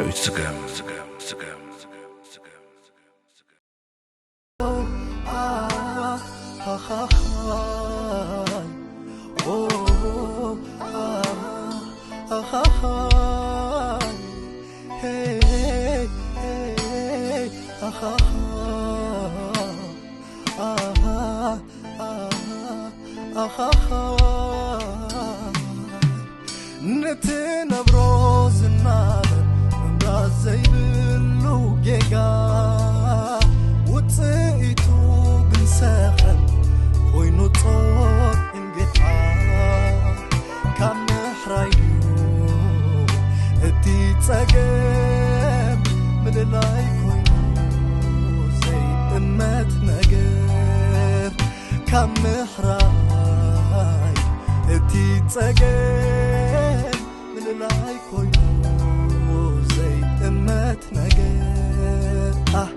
ዳዊት ስገም። ንትነብሮ ዝናበር ምምራዝ ዘይብሉ ጌጋ ውፅኢቱ ግን ሰኸን ኮይኑ ጾር እንጌታ ካብ ምሕራዩ እቲ ጸገም ምልላይ ኮይኑ ዘይእመት ነገር ካብ ምሕራይ እቲ ጸገም ምልላይ ኮይኑ ዘይእመት ነገር ኣህ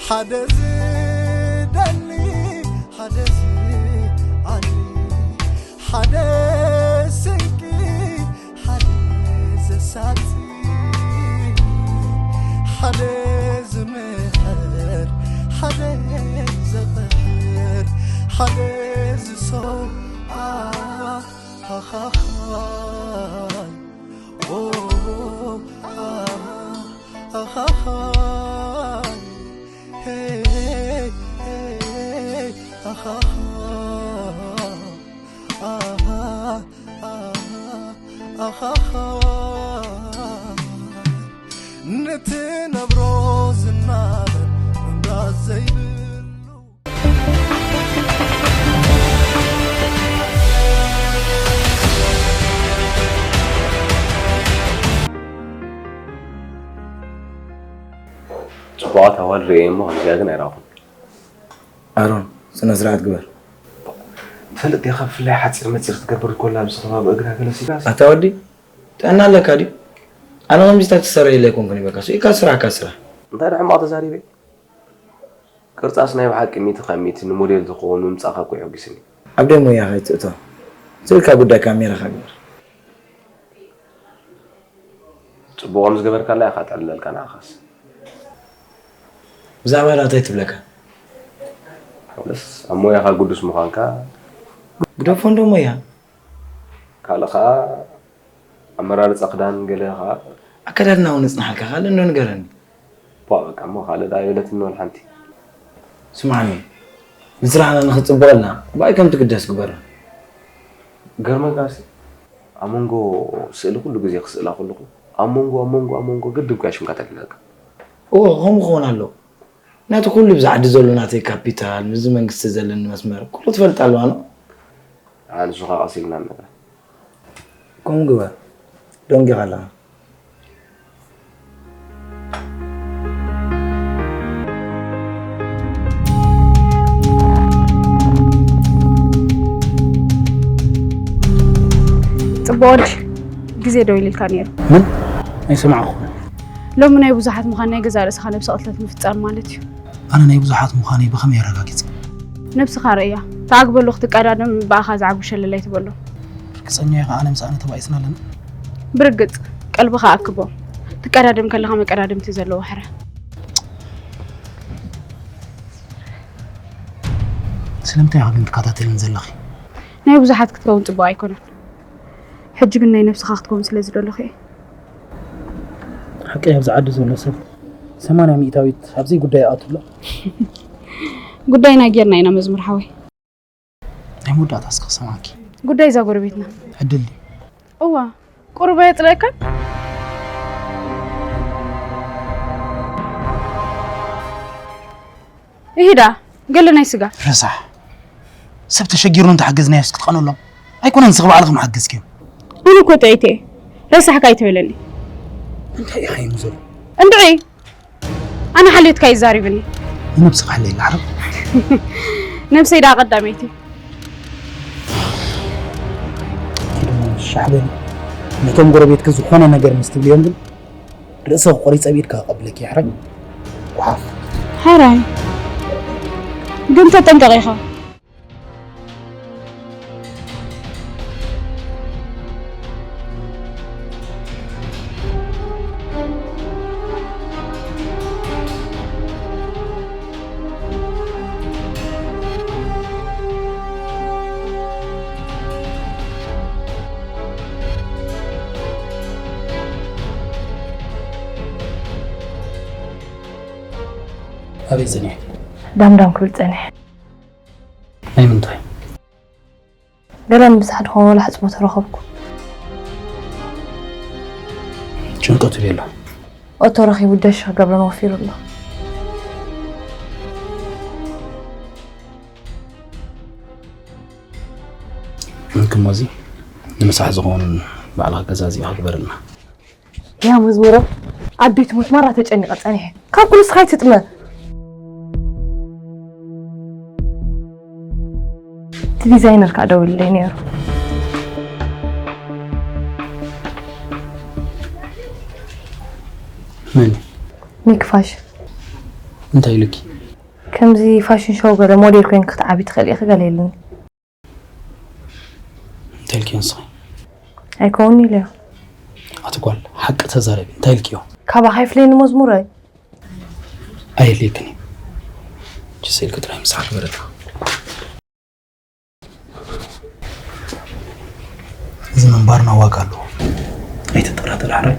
ሓደ ዝደሊ ሓደ ዝዓሊ ሓደ ስንቂ ሓደ ዘሳቲ ሓደ ዝምሕር ሓደ ዘቕሕር ሓደ ዝሰው ኣሃሃሃ ንትነብሮ ዝናበር ምምራዝ ዘይብሉ ጽቡቓት ኣዋልድ ርእየ እሞ ከምዚኣ ግን ኣይረኣኹን። ኣሮን ስነ ስርዓት ግበር። ትፈልጥ ዲኻ ብፍላይ ሓጺር መጺር ክትገብር እንኮላ ኣብዚ ከባቢ እግራ ገለ ሲጋስ ኣታ ወዲ ጥዕና ኣለካ ድዩ? ኣነ ከምዚታት ትሰርሕ ኢለ ኣይኮንኩን ይበካ ኢካ ስራሕካ ስራሕ። እንታይ ሕማቕ ተዛሪበ? ቅርጻስ ናይ ብሓቂ ሚእቲ ካብ ሚእቲ ንሞዴል ዝኸውን ምምጻእካ እኮ የሐጒስኒ። ኣብ ደም ወያኻ ኣይትእቶ። ስልካ ጉዳይ ካሜራኻ ግበር። ጽቡቕ ከም ዝገበርካላ ኢኻ ጠቕልለልካ ንዓኻስ። ብዛዕባ ናተይ ትብለካ። ሓውለስ ኣብ ሞያኻ ግዱስ ምዃንካ። ግደፎ እንዶ ሞያ። ካልእ ኸኣ ኣመራርጻ ክዳን ገለ ኸኣ። ኣከዳድና እውን እጽንሓልካ ካልእ እንዶ ንገረኒ። ቧእ በቃ እሞ ካልእ ደኣ የብለትን ንበል ሓንቲ። ስምዓኒ ንስራሕና ንኽጽብቐልና ብኣይ ከም ትግደስ ግበራ። ገርመካሲ ኣብ መንጎ ስእሊ ኩሉ ግዜ ክስእላ ከለኹ ኣብ መንጎ ኣብ መንጎ ኣብ መንጎ ግድን ኮያ ሽምካ ተልዕለካ። እወ ከምኡ ክኾን ኣለዎ። ናቲ ኩሉ ብዚ ዓዲ ዘሎ ናተይ ካፒታል ምስዚ መንግስቲ ዘለኒ መስመር ኩሉ ትፈልጥ ኣለዋ ኖ። ኣንሱ ኸኣ ቀሲልና ንነግራ። ከምኡ ግበር ደንጊኻ ኣለኻ። ጽቡቕ ወዲ ግዜ ደው ኢልልካ ነይሩ። ምን? ኣይሰማዕኹን። ሎሚ ናይ ብዙሓት ምዃን ናይ ገዛእ ርእስኻ ነብሰ ቅትለት ምፍጻም ማለት እዩ። ኣነ ናይ ብዙሓት ምዃነይ ብኸመይ ኣረጋጊጸ? ነብስኻ ርእያ። ተዓግበሉ ክትቀዳደም ብኣኻ ዝዓጉ ሸለል ኣይትበሎ። ርግጸኛ ኢኻ ኣነ ምስ ኣነ ተባኢስና ኣለና? ብርግጽ። ቀልብኻ ኣክቦ። ትቀዳደም ከለኻ መቀዳድምቲ ዘለዎ ሕረ። ስለምንታይ ኢኻ ግን ትከታተልኒ ዘለኺ? ናይ ብዙሓት ክትከውን ጽቡቕ ኣይኮነን። ሕጂ ግን ናይ ነብስኻ ክትከውን ስለ ዝደለኹ እየ። ሓቀይ ኣብዚ ዓዲ ዘሎ ሰብ ሰማንያ ሚእታዊት ኣብ ዘይጉዳይ ይኣቱ ኣሎ። ጉዳይና ጌርና ኢና መዝሙር ሓወይ። ናይ መወዳእታ እስኪ ክሰምዓኪ። ጉዳይ እዛ ጎረቤትና። ዕድል ድዩ? እዋ ቁሩብ ኣየጽለአካን? ይሂዳ ገለ ናይ ስጋ። ረሳሕ ሰብ ተሸጊሩ እንተሓገዝናዮስ ክትቐነሎም ኣይኮነን ስኺ ባዕልኺ ምሓገዝክዮ። ኣነ እኮ ጥዕይቲ እየ ረሳሕካ ኣይትበለኒ። እንታይ ኢኻ ይምዘሩ? እንድዒ ኣነ ሓልዮትካ ይዛሪብኒ። ንነብስኻ ሓለየላ ዓረብ። ነብሰይ ደኣ ቀዳመይቲ። ሻሕ በሊ ነቶም ጎረቤትኪ ዝኾነ ነገር ምስ ትብልዮም ግን ርእሰ ቆሪጸ ብኢድካ ከቐብለኪ ሕራይ። ጓሓፍ። ሕራይ ግን ተጠንቀቕ ኢኻ። ኣበይ ጸኒሕኪ? ዳምዳም ክብል ጸኒሐ። ናይ ምንታይ? ገለ ንብዝሓ ድኾነ ወላ ሕጽቦ ተረኸብኩ። ጭንቀቱ ቤላ። ኦቶ ረኺቡ ደሽ ክገብረን ወፊሩ ኣሎ። እንክሞዚ ንምሳሕ ዝኾን ባዕልኻ ገዛ እዚኣ ክግበርልና። ያ መዝሙረ፣ ኣደይ ትሙት ማራ ተጨኒቐ ጸኒሐ። ካብ ኩሉ ስኻ ኣይትጥመ። እቲ ዲዛይነር ከኣ ደዊሉለይ ነይሩ። መን? ኒክ ፋሽን። እንታይ ኢሉኪ? ከምዚ ፋሽን ሾው ገለ ሞዴል ኮይንኪ ክትዓቢ ትኽእሊ ኢኺ ገለ ኢሉኒ። እንታይ ኢልኪዮ ንስኺ? ኣይከውን'ዩ ኢለዮ። ኣቲ ጓል፣ ሓቂ ተዛረቢ። እንታይ ኢልኪዮ? ካባኻ ይፍለየኒ መዝሙረይ። ኣየድልየክን እዩ። ችስ ኢልኪ ጥራይ ምሳሕ ግበረታ። እዚ ምንባርና ዋጋ ኣለዎ። ኣይትጠራጠር ሕራይ።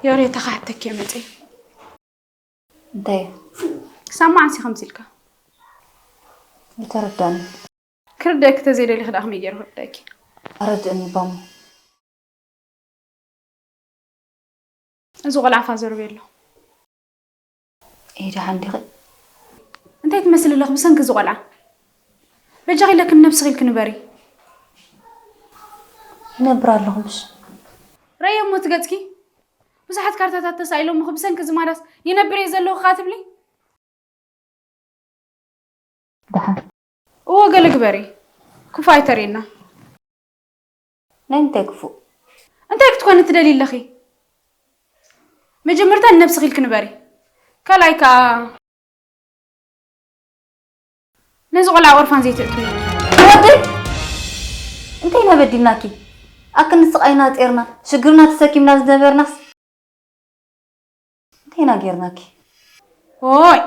ዮሬታ ክሓተኪ እየ መፅየ። እንታይ? ክሳብ መዓስ እዩ ከምዚ ኢልካ? ኣይተረዳእን። ክርደእኪ ተዘይደሊኺ ደኣ ከመይ ገይረ ክርደእኪ? ኣረድእኒ ባሙ። እዚ ቆልዓ ፋዘር ቤሎ። ኤዳ ሓንዲኺ። እንታይ ትመስሊ ኣለኺ ብሰንኪ እዚ ቆልዓ? በጃኺ ኢለኪ ንነብስኺ ኢልኪ ንበሪ። ይነብር ኣለኹ ምሽ። ረእየ እሞ እቲ ገጽኪ። ብዙሓት ካርታታት ተሳኢሎምኺ ብሰንኪ እዚ ማዳስ ይነብር እየ ዘለኹ ከኣ ትብሊ? ደሓን። እወ ገለ ግበሪ። ክፉእ ኣይተርእየና። ናይ ምንታይ ክፉእ? እንታይ ክትኮኒ ትደልዪ ኣለኺ? መጀመርታ ንነብስኺ ኢልኪ ንበሪ። ካልኣይ ከኣ ነዚ ቆልዓ ኦርፋን ዘይተእትዊ። ወደይ እንታይ ኢና በዲልናኪ? ኣክኒ ስቓይና ጼርና፣ ሽግርና ተሰኪምና ዝነበርናስ እንታይ ኢና ጌርናኪ? ኦይ!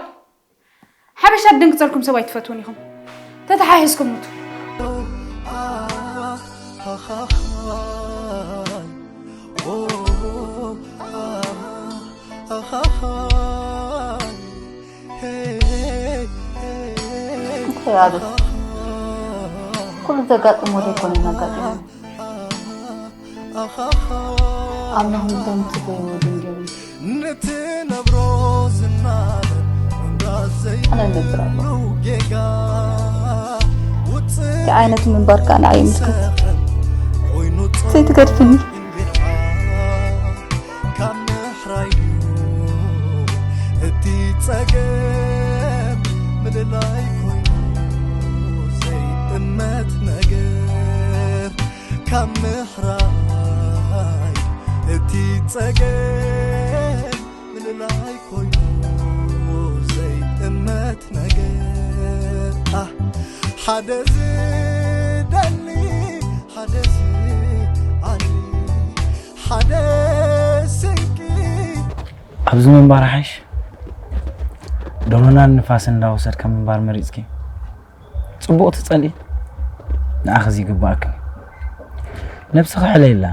ሓበሻ ደንግጸልኩም ሰብ ኣይትፈትዉን ኢኹም። ተተሓሒዝኩም ሙቱ። እንታይ ኣሉ? ኩሉ ዘጋጥሞ ዘይኮነ ዘጋጥሞ። ኣምላኽ ምንታይ ምጽበይዎ ድንገል። ኣነ እነብር ኣለኹ። የዓይነቱ ምንባር ከኣ ንዓይ ይምልከት። ዘይትገድፍኒ። ካብ ምሕራዩ እቲ ጸገም ምልላይ ኮይኑ ዘይእመት ነገር ካብ ምሕራይ እቲ እቲ ጸገም ምልላይ ኮይኑ ዘይጥመት ነገር፣ ኣህ፣ ሓደ ዝደሊ፣ ሓደ ዝዓሊ፣ ሓደ ስንቂ። ኣብዚ ምንባር ሓይሽ ደሮናን ንፋስ እንዳወሰድካ ምንባር መሪጽኪ። ጽቡቕ ትጸልኢ፣ ንኣኺ እዚ ይግባኣኪ። ነብስኺ ሕለይላ።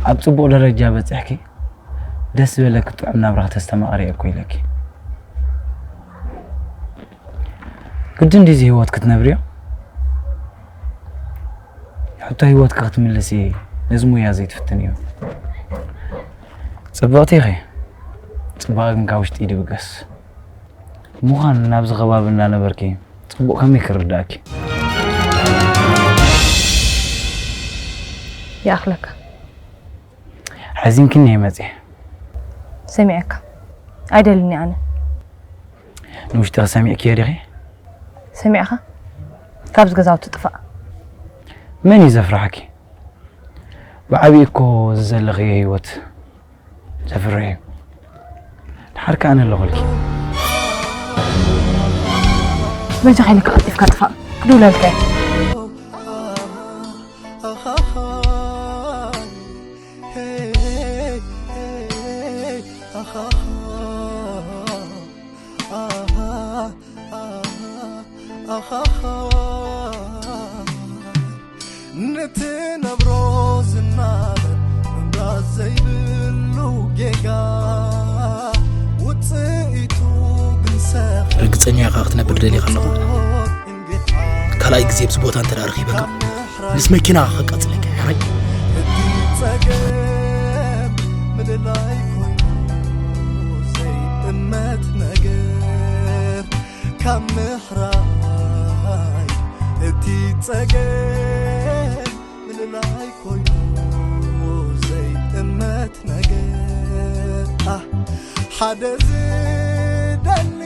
ኣብ ጽቡቕ ደረጃ በጺሕኪ፣ ደስ ዝበለኪ ጥዑም ናብራ ክተስተማቕሪ እኮ ኢለኪ። ግድን ድዩ እዚ ህይወት ክትነብርዮ? ሕቶ ህይወትኪ ክትምልሲ ነዚ ሙያ ዘይትፍትንዮ። ጽብቕቲ ኢኺ። ጽባቐ ግን ካብ ውሽጢ እዩ ድብገስ። ምዃን ናብዚ ከባቢ እናነበርኪ ጽቡቕ ከመይ ክርዳእኪ? ይኣኽለካ። ሓዚንክኒ እየ መጺአ። ሰሚዐካ። ኣይደልን ኣነ። ንውሽጥኺ ሰሚዕክዮ ዲኺ? ሰሚዕኻ? ካብዚ ገዛውቲ ጥፋእ። መን እዩ ዘፍርሓኪ? ብዓብዪ እኮ እዚ ዘለኽዮ ህይወት ዘፍርሕ እዩ። ድሓር ከኣ ኣነ ኣለኹልኪ። በጃኻ ኢለካ ቀልጢፍካ ጥፋእ። ክድውለልካ እየ። ንትነብሮ ዝናበር ምምራዝ ዘይብሉ ጌጋ፣ ውጽኢቱ ግን ሰኸ ርግጸኛ ኢኻ ክትነብር ደሊኻ ኣለኹ። ካልኣይ ግዜ ኣብዚ ቦታ እንተ ደኣ ረኺበካ፣ ምስ መኪና ከቃጽለካ እየ። ሕራይ። እቲ ጸገም ምልላይ ኮይኑ ዘይጥመት ነገር፣ ካብ ምሕራይ እቲ ጸገም ምልላይ ኮይኑ ዘይጥመት ነገር፣ ኣህ፣ ሓደ ዝደሊ፣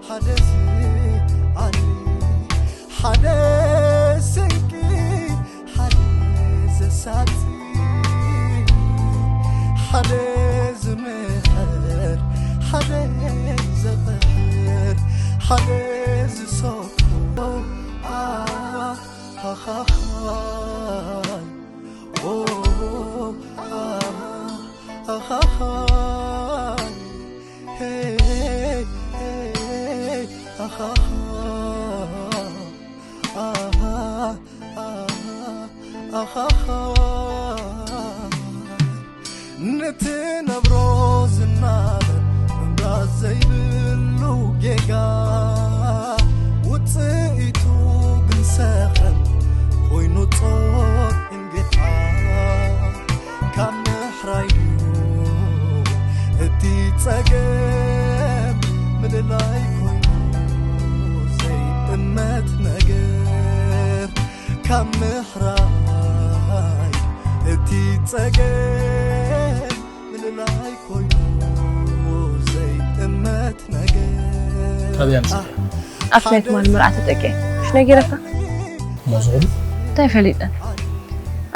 ሓደ ዝዓሊ፣ ሓደ ስንቂ፣ ሓደ ዘሳቲ፣ ሓደ ዝምሕር፣ ሓደ ዘጥሕር፣ ሓደ ዝሰኩ፣ ኣሃሃሃ። ንትነብሮ ዝናበር ምምራዝ ዘይብሉ ጌጋ፣ ውጽኢቱ ግን ሰኸን ኮይኑ ጾር እንጌታ፣ ካብ ምሕራይ እዩ እቲ ጸገም ምልላይ ኮይኑ ዘይጥመት ነገር፣ ካብ ምሕራይ እቲ ጸገም ምልላይ ኮይኑ ዘይጥመት ነገር። ካበይ ኣምጺእካ? ኣብቲ ናይ ትማሊ መርዓ ተጠቂዐ። ምሽ ነጊረካ? እሞ ዝኹሉ? እንታይ ፈሊጠ?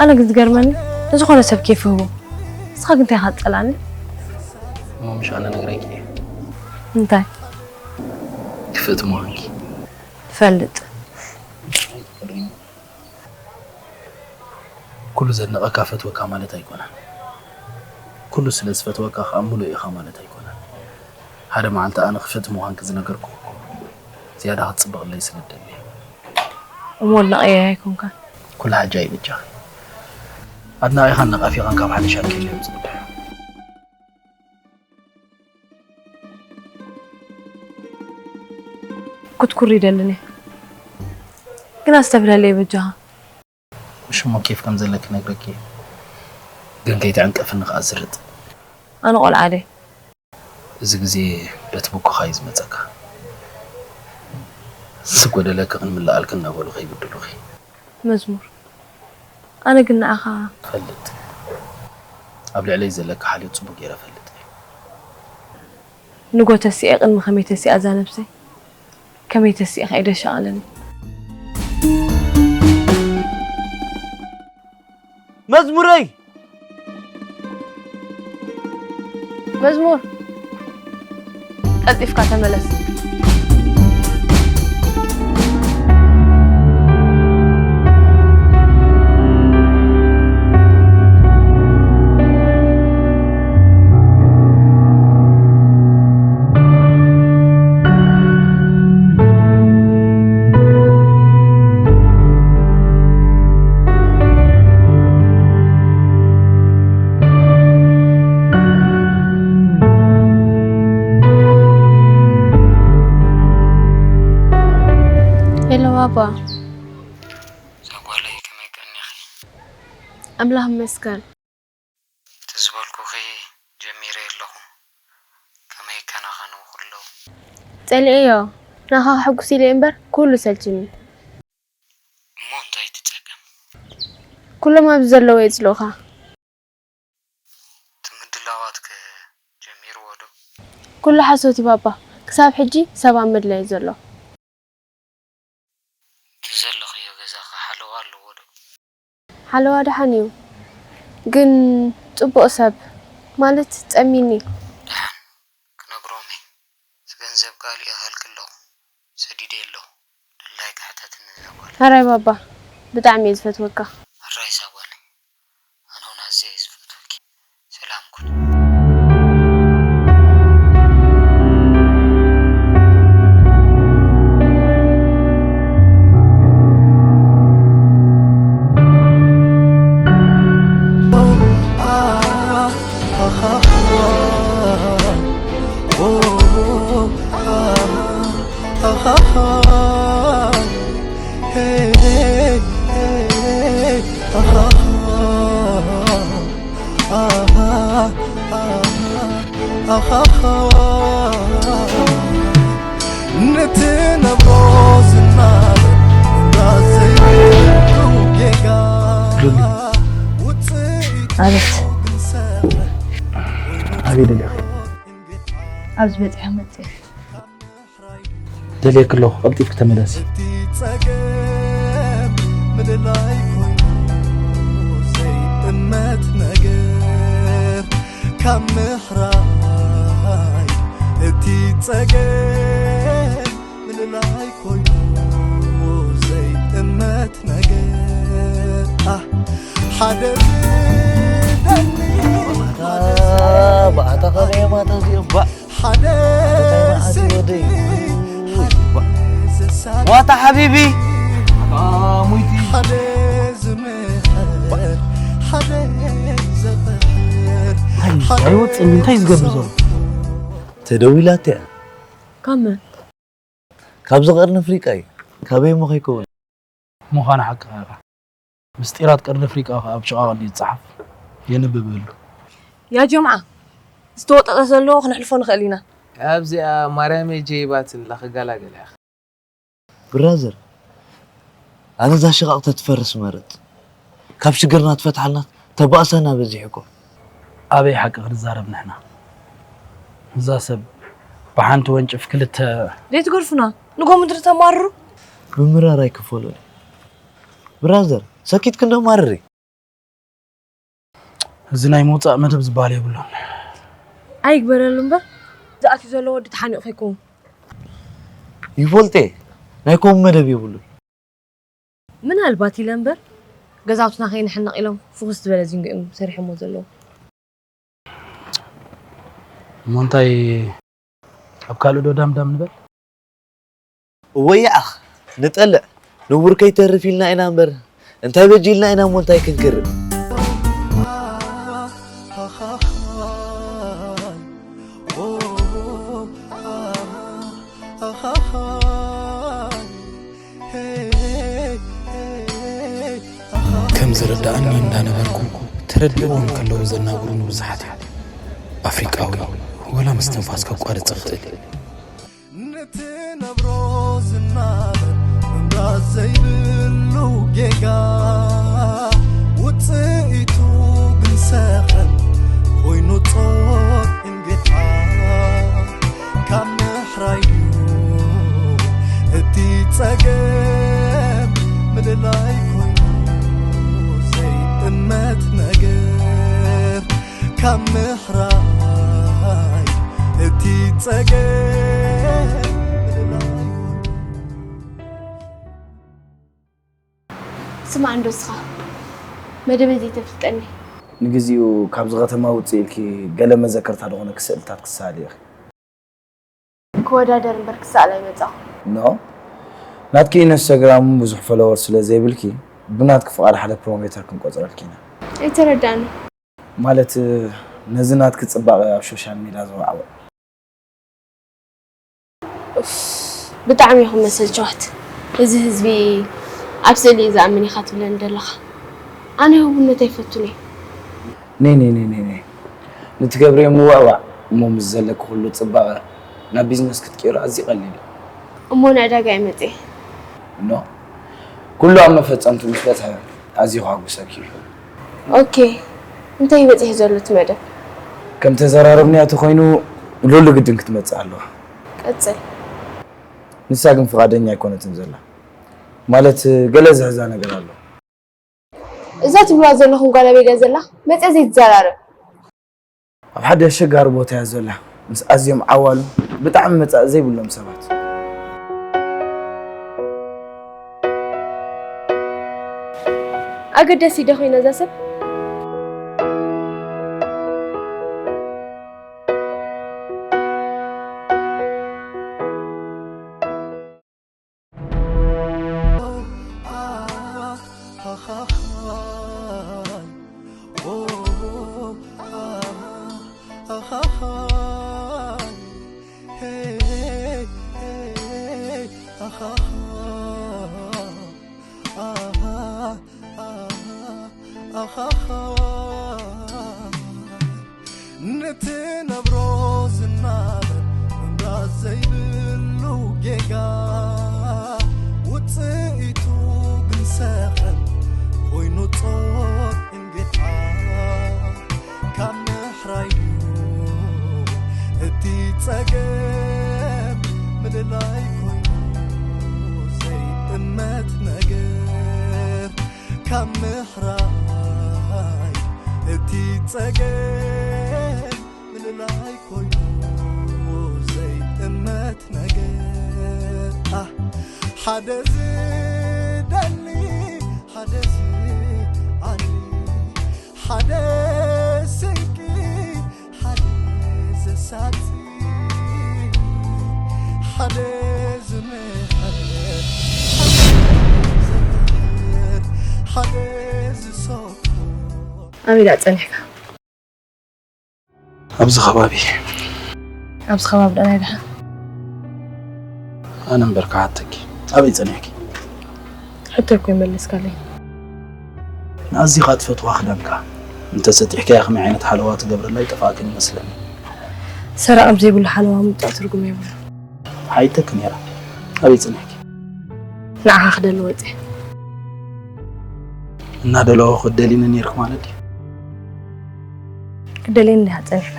ኣነ ግን ዝገርመኒ፣ ንዝኾነ ሰብ ኬፍ ህቦ። ንስኻ ግን እንታይ ኢኻ ትጸልኣኒ? እሞ ምሽ ኣነ ነግረኪ እየ። እንታይ? ክፍእቲ ምዃንኪ። ትፈልጥ። ኩሉ ዘድንቐካ ፈትወካ ማለት ኣይኮነን። ኩሉ ስለ ዝፈትወካ ከኣ ምሉእ ኢኻ ማለት ኣይኮነን። ሓደ መዓልቲ ኣነ ክፍእቲ ምዃንኪ ዝነገርኩ እኮ ዝያዳ ክትጽብቕለይ ስለ እደሊ። እሞ ኣድናቒየይ ኣይኮንካን። ኩሉ ሓጃ ይብጃኺ። ኣድናቒኻን ነቓፊኻን ካብ ሓደ ሻንኬል እዮም ዝቕድሑ። ክትኩር ይደልን እየ። ግና ዝተብለለይ በጃኻ። ምሽ እሞ ኬፍ ከም ዘለኪ ነግረኪ እየ። ግን ከይትዕንቀፍኒ ከኣ ዝርጥ። ኣነ ቆልዓ ድየ? እዚ ግዜ በቲ ብኮኻ እዩ ዝመጸካ። ዝጎደለኪ ክንምልኣልኪ እናበሉ ከይብድሉኺ። መዝሙር። ኣነ ግን ንዓኻ ፈልጥ። ኣብ ልዕለይ ዘለካ ሓልዮት ጽቡቅ ገይረ ፈልጥ እየ። ንጎ ተሲኤ ቅድሚ ከመይ ተሲኣ እዛ ነብሰይ? ከመይ ተሲኤ ከይደ ሸቐለኒ? መዝሙረይ! መዝሙር፣ ቀልጢፍካ ተመለስ። ሄሎ ባባ። ዛጓለይ ከመይ ቀኒኺ? ኣምላኽ ይመስገን። እቲ ዝበልኩኺ ጀሚረ ኣለኹ። ከመይ ይከናኸኑ ኩሎ? ጸሊኤዮ። ናኻ ከሐጉስ ኢለ እምበር ኩሉ ሰልችኒ። እሞ እንታይ እቲ ጸገም? ኩሎም ኣብዚ ዘለዉ የጽልኡኻ። እቲ ምድላዋትከ ጀሚርዎ ዶ? ኩሉ ሓሶት እዩ ባባ። ክሳብ ሕጂ ሰብ ኣብ ምድላይ እዩ ዘሎ። እቲ ዘለኽዮ ገዛኸ ሓለዋ ኣለዎ ዶ? ሓለዋ ደሓን እዩ፣ ግን ጽቡቕ ሰብ ማለት ጸሚኒ። ደሓን ክነግሮም እየ። እቲ ገንዘብ ካልእ ይሃልኪ ኣለኹ፣ ሰዲደ ኣለኹ። ድላይኪ ሕተትኒ እዛ ጓል። ሕራይ ባባ፣ ብጣዕሚ እየ ዝፈትወካ። ሕራይ እዛ ጓል። ኣነ እውን ኣዝየ እየ ዝፈትወኪ። ሰላም ኩኒ። ንትነብሮ ዝናበር እንዳዘይብሉ ጌጋ ሉሊ፣ ውፅኢቱ ኣቤት። ግን ሰፈር ኣበይ ደሊኺ? ኣብዚ በፂሐ መፅእ። ደልየኪ ኣለኹ፣ ቀልጢፍኪ ተመለሲ። እቲ ጸገም ምልላይ ኮይኑ ዘይእመት ነገር፣ ካብ ምሕራይ እቲ ጸገም ምልላይ ኮይኑ ዘይእመት ነገር፣ ኣህ፣ ሓደ ዝደሊ ባዕታ፣ ባዕታ ከመይ ማታ እዚኦም፣ ባዕ። ሓደ እንታይ መዓት እዩ ወደይ? ዋታ ሓቢቢ። ኣይ፣ ኣይወፅእን፣ እንታይ እዩ ዝገብር ዘሎ? ተደዊላትያ። ካብ መን? ካብዚ ቀርኒ ኣፍሪቃ እዩ። ካበይ እሞ ከይከውን? ምዃኑ ሓቅኻ ኢኻ። ምስጢራት ቀርኒ ኣፍሪቃ ከኣ ኣብ ሽቓቕ እንድዩ ዝጸሓፍ። የንብበሉ። ያ ጀምዓ፣ ዝተወጠጠ ዘሎ ክነሕልፎ ንኽእል ኢና። ኣብዚኣ ማርያመይ ጀይባትላ ክገላገላ ኢኻ። ብራዘር፣ ኣነ እዛ ሽቓቕ ተትፈርስ መርጽ። ካብ ሽግርና ትፈትሓልና ተባእሳና በዚሑ እኮ። ኣበይ ሓቂ ክንዛረብ ንሕና? እዛ ሰብ ብሓንቲ ወንጭፍ ክልተ ዘይትገድፉና፣ ንጎ ምድሪ ተማርሩ። ምምራር ኣይክፈሎን እዩ። ብራዘር፣ ሰኪትኪ እንዶ ማርሪ። እዚ ናይ ምውጻእ መደብ ዝበሃል የብሉን። ኣይግበረሉ እምበር፣ ዝኣትዩ ዘሎ ወዲ ተሓኒቑ ከይከውን። ይፈልጤ፣ ናይ ከምኡ መደብ የብሉን። ምናልባት ኢለ እምበር፣ ገዛውትና ከይንሕነቕ ኢሎም ፍኹስ ዝበለ ዚንጎ እዮም ሰሪሖሞ ዘለዉ። እሞ እንታይ ኣብ ካልእ ዶ ዳምዳም ንበል? እወ ይኣኽ፣ ንጠልዕ፣ ንቡር ከይተርፍ ኢልና ኢና እምበር፣ እንታይ በጂልና ኢና እሞ እንታይ ክንክርም? ከም ዝርድኣኒ እንዳነበርኩ ተረዲእዎም ከለዉ ዘናግሩኒ ብዙሓት እዮም። ኣፍሪቃዊ ወላ ምስትንፋስ ከቋርጽ ይኽእል እዩ። ንትነብሮ ዝናበር ምምራዝ ዘይብሉ ጌጋ፣ ውጽኢቱ ግን ሰኸን ኮይኑ ጾር እንጌታ ካብ ምሕራዩ እቲ ጸገም ምልላይ ኮይኑ ዘይእመት ነገር ካብ ምሕራይ ጸገም ስማዕ እንዶ እስኻ መደበይ ዘይተፍልጠኒ። ንግዚኡ ካብዚ ከተማ ውፅእ ኢልኪ ገለ መዘከርታ ዝኾነ ክስእልታት ክሰኣል ኢኺ። ክወዳደር እምበር ክሰኣል ኣይመጻኹ። ኖ ናትኪ ኢንስተግራም ብዙሕ ፎሎወር ስለ ዘይብልኪ ብናትኪ ፍቓድ ሓደ ፕሮሞተር ክንቆፅረልኪ ኢና። ኣይተረዳእኒ። ማለት ነዚ ናትኪ ፅባቐ ኣብ ሶሻል ሚድያ ዘወዓወ ኡፍ፣ ብጣዕሚ ኢኹም መሰልቸዋት። እዚ ህዝቢ ኣብ ስእሊ እዩ ዝኣምን ኢኻ ትብለኒ ዘለኻ። ኣነ ህቡብነት ኣይፈቱን እየ። ነይ ነይ ነይ ነይ ነይ ንትገብርዮ ምውዕዋዕ እሞ ምስ ዘለኪ ኩሉ ፅባቐ ናብ ቢዝነስ ክትቅይሮ ኣዝዩ ቀሊል እዩ። እሞ ንዕዳጋ እየ መፅየ። ኖ ኩሉ ኣብ መፈፀምቱ ምስ በፅሐ ኣዝዩ ከሐጉሰኪ እዩ። ኦኬ እንታይ እዩ በፂሑ ዘሎ እቲ መደብ? ከም ተዘራረብናዮ ተኾይኑ ሉሉ ግድን ክትመፅእ ኣለዋ። ቀፅል። ንሳ ግን ፍቓደኛ ኣይኮነትን ዘላ። ማለት ገለ ዝሕዛ ነገር ኣሎ። እዛ ትብልዋ ዘለኹም ጓል ኣበይ ድያ ዘላ? መፅያ ዘይትዘራረብ። ኣብ ሓደ ኣሸጋሪ ቦታ እያ ዘላ ምስ ኣዝዮም ዓዋሉ ብጣዕሚ መጻኢ ዘይብሎም ሰባት። ኣገዳሲ ዶ ኮይና እዛ ሰብ? ንትነብሮ ዝናበር ምምራዝ ዘይብሉ ጌጋ ውፅኢቱ ግን ሰኸን ኮይኑ ጾር እንጌታ ካብ ምሕራይ እዩ እቲ ጸገም ምልላይ ኮይኑ ዘይጥመት ነገር ካብ ምሕራይ እቲ ጸገም ምልላይ ኮይኑ ዘይጥመት ነገር ኣህ ሓደ ዝደሊ ሓደ ዝዓሊ ሓደ ስንቂ ሓደ ዘሳቲ ሓደ ዝምሕር ሓደ ዝምሕር ሓደ ዝሰኩ ኣበይ ደኣ ጸኒሕካ? ኣብዚ ከባቢ። ኣብዚ ከባቢ ደኣ ናይ ደሓን? ኣነ እምበር ክሓተኪ ኣበይ ጸኒሕኪ? ሕቶይ እኮ ይመለስካለይ። ንኣዚኻ ትፈትዋ ክዳንካ እንተሰጢሕካያ ከመይ ዓይነት ሓለዋ ትገብረላ ይጠፍኣክን ይመስለኒ። ሰራቕ ኣብ ዘይብሉ ሓለዋ ምምጻእ ትርጉም የብሉን። ሓይተኪ ነይራ ኣበይ ጸኒሕኪ? ንዓኻ ክደሊ ወጺኤ። እናደለኹ ክትደልይኒ ነይርኪ ማለት ድዩ? ክትደልየኒ ዲኻ ጸኒሕካ?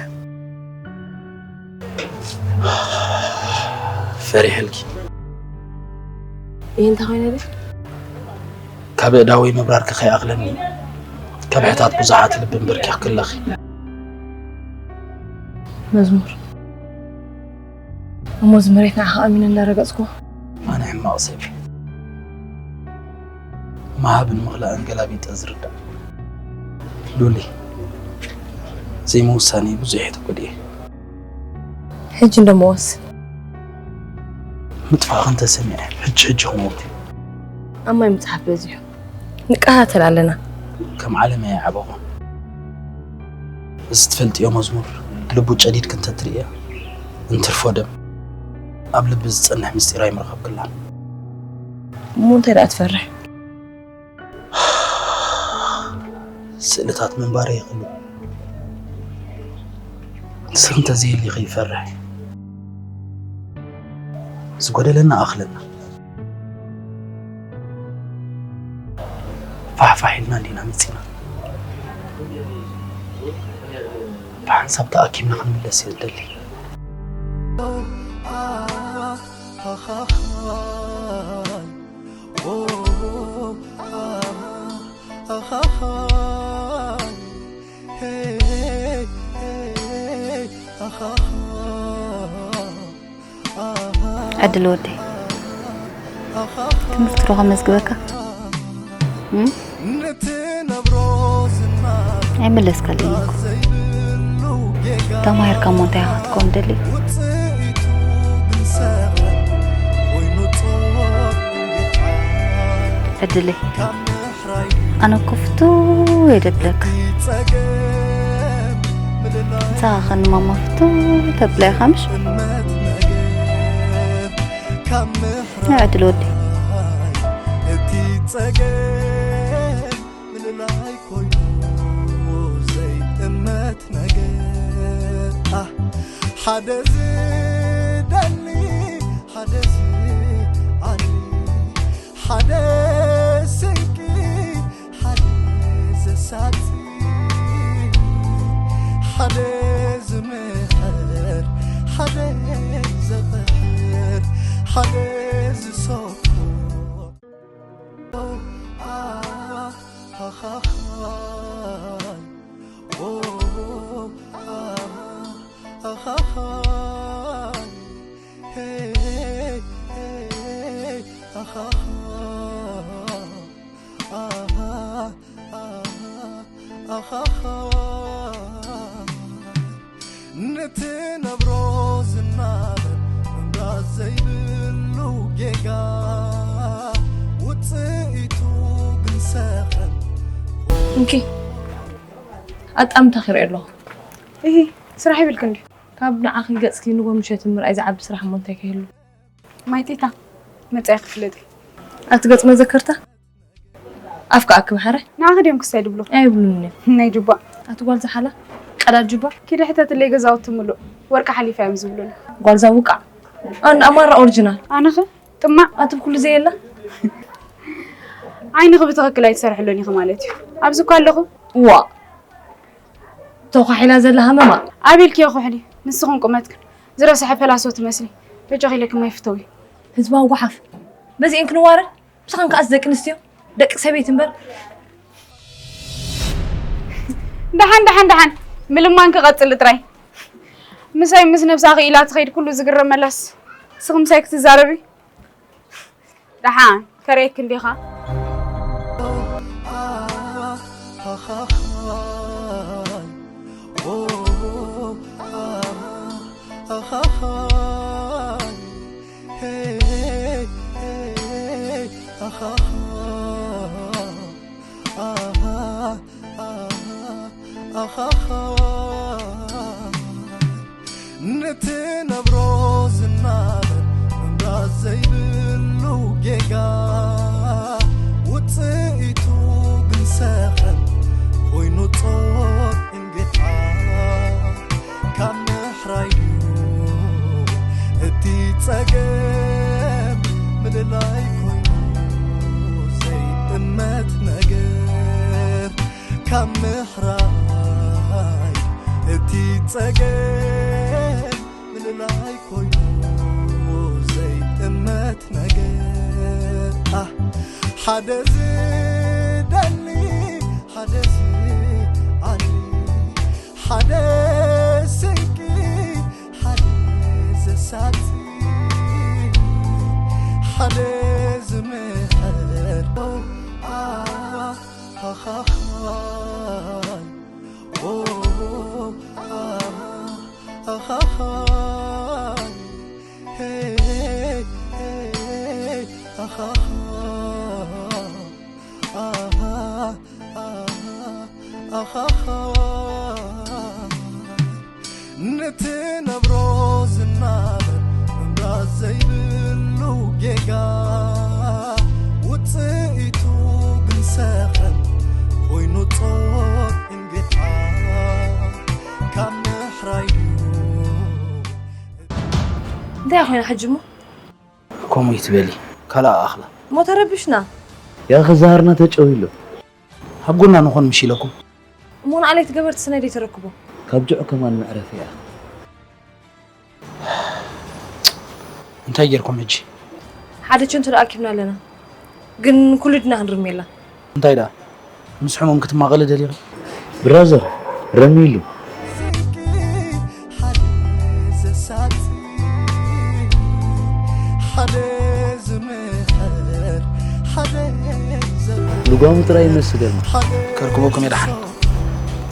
ፈሪሐልኪ። እየ እንታይ ኮይነ ድየ? ካብ ኣእዳወይ ምብራርኪ ከይኣኽለኒ ከብሕታት ብዙሓት ልቢ ኣንበርኪኽኪ ኣለኺ። መዝሙር እሞ እዚ መሬት ንዓኻ ኣሚነ እንዳረገጽኩ። ኣነ ሕማቕ ሰብ እየ። ምሃብን ምኽላእን ገላቢጠ ዝርዳእ። ሉሊ፣ ዘይምውሳነይ ብዙሕ እየ ተጎዲኤ። ሕጂ እንዶ ምወስን። ምጥፋእኺ እንተሰሚዐ ሕጂ ሕጂ ክመውት እየ። ኣብ ማይ ምጽሓፍ በዚሑ። ንቀታተል ኣለና። ከም ዓለም እየ ዓበኹ። እዚ ትፈልጥዮ መዝሙር ልቡ ጨዲድኪ እንተትርእያ እንትርፎ ደም ኣብ ልቢ ዝጸንሕ ምስጢር ኣይምረኸብክላን። እሞ እንታይ ደኣ ትፈርሕ? ስእልታት ምንባረይ ይኽእል። ንስኺ እንተዘይህሊኺ ይፈርሕ። ዝጎደለና ኣኽለና። ፋሕፋሕ ኢልና እንዲና መፂና። ብሓንሳብ ተኣኪብና ክንምለስ እየ ዝደሊ። ዕድል ወደይ፣ ትምህርቲ ዶ ከመዝግበካ? እም? ኣይመለስካለይን እኮ። ተማሂርካ እሞ እንታይ ኢኻ ክትከውን ደሊ? ዕድለይ፣ ኣነ እኮ ፍትው እየ ደብለካ። ንስኻ ኸ ንማማ ፍትው ተብላ ኢኻ ምሽ? ናይ ዕድል ወዲ። እቲ ጸገም ምልላይ ኮይኑ ዘይጥመት ነገር። ኣህ፣ ሓደ ዝደሊ፣ ሓደ ዝዓሊ፣ ሓደ ስንቂ፣ ሓደ ዘሳቲ፣ ሓደ ዝምሕር፣ ሓደ ዘቕሕር፣ ሓደ ዝሰፍሮ። ንትነብሮ ዝናበር ምምራጽ ዘይብሉ ጌጋ፣ ውጽኢቱ ግን ሰኸን። እንኪ፣ ኣጣምታ ክርኢ ኣለኹ። እሂ፣ ስራሕ ይብልክ እንዲ። ካብ ንዓኺ ገጽኪ ንጎ ምሸት ምርኣይ ዝዓቢ ስራሕ እሞ እንታይ ከይህሉ? ማይጢታ፣ መጻኢ ክፍለጥ። ኣቲ ገጽ መዘከርታ? ኣፍካ ኣክብ ሓረ? ንዓኺ ድዮም ክሳይ ድብሉ? ኣይብሉን እዮም። ናይ ጁባ። ኣቲ ጓል ዝሓላ? ቀዳድ ጁባ? ኪዲ ሕተትለይ ገዛውቲ ምሉእ። ወርቂ ሓሊፋ እዮም ዝብሉኒ። ጓል ዛውቃ? ኣን ኣማራ ኦሪጂናል። ኣነኸ? ጥማዕ? ኣቲ ብኩሉ ዘየላ? ዓይንኺ ብትኽክል ኣይትሰርሕሉን ኢኺ ማለት እዩ። ኣብዚ እኮ ኣለኹ። ዋ። ተዃሒላ ዘላ ሃመማ። ኣቤልኪ የኹሕሊ። ንስኽን ቁመትክን። ዝረስሐ ፈላሶ ትመስሊ። በጃኺ ኢለኪ ማይ ፍተዊ። ህዝባዊ ጓሓፍ። በዚኤን ክንዋረድ? ምሳኽን ከኣስ ደቂ ኣንስትዮ፣ ደቂ ሰበይቲ እምበር። ደሓን፣ ደሓን፣ ደሓን። ምልማን ክቐጽል ጥራይ። ምሳይ ምስ ነብሳ ክኢላ ትኸይድ ኩሉ ዝግረመላስ። ንስኺ ምሳይ ክትዛረቢ? ደሓን፣ ከርእየኪ እንዲኻ። ንትነብሮ ዝናበር ምምራጽ ዘይብሉ ጌጋ፣ ውጽኢቱ ግን ሰኸን ኮይኑ ጾር እንጌታ። ካብ ምሕራዩ እቲ ጸገም ምልላይ ኮይኑ ዘይጥመት ነገር። ካብ ምሕራይ እቲ ጸገም ምልላይ ኮይኑ ዘይጥመት ነገር። ኣህ፣ ሓደ ዝደሊ፣ ሓደ ዝዓሊ፣ ሓደ ስንቂ፣ ሓደ ዘሳቲ፣ ሓደ ዝምሕር። ኣህ፣ ሃሃሃ። ንትነብሮ ዝናበር ምምራጽ ዘይብሉ ጌጋ፣ ውጽኢቱ ግን ሰኸን ኮይኑ ጾር እንጌታ። ካብ ምሕራዩ እንታይ ኮይና ሕጂ እሞ? ከምኡ ይትበሊ፣ ካልኣ ኣኽላ። እሞ ተረቢሽና። ያኺ ዛህርና ተጨውዩ ኣሎ። ኣብ ጎና ንኾን ምሽ ኢለኩም። እሞ ንዓለይቲ ገበርቲ ስናይ ደይ ተረክቦ? ካብ ጅዑ ከማን መዕረፊ እያ። እንታይ ጌርኩም ሕጂ? ሓደ ቸንቶ ደኣ ኣኪብና ኣለና። ግን ኩሉ ድና ክንርሜላ። እንታይ ደኣ? ምስ ሕሙም ክትማቐሊ ደሊኹ? ብራዘር፣ ረሚሉ። ሓደ ዘሳቲ፣ ሓደ ዝምሕር ሓደ ዘ ልጓሙ ጥራይ ይመስል የልማ። ከርክበኩም የድሓን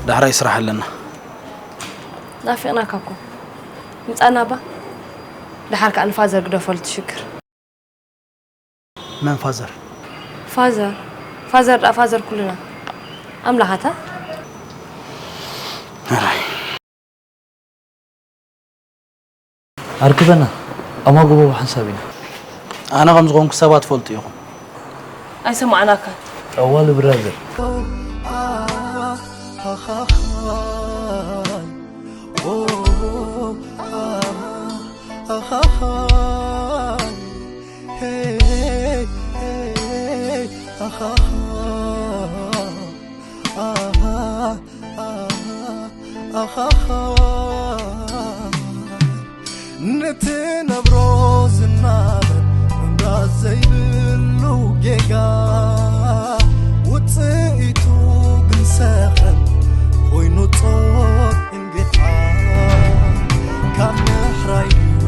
ዳሕራይ ስራሕ ኣለና። ናፊቕናካ እኮ። ምጻና ባ። ደሓር ከኣ ንፋዘር ግደፈሉ ትሽግር። መን ፋዘር? ፋዘር ፋዘር ደኣ ፋዘር ኩልና ኣምላኻታ። ኣራይ ኣርክበና፣ ኣብ ማጎቦ ብሓንሳብ ኢና። ኣነ ከም ዝኾንኩ ሰባት ትፈልጡ ኢኹም። ኣይሰማዕናካን። ጠዋሊ ብራዘር። ንትነብሮ ዝናበር ምምራዝ ዘይብሉ ጌጋ ውፅኢቱ ግን ሰኸን ኮይኑ ጾር እንጌታ ካብ ምሕራይ እዩ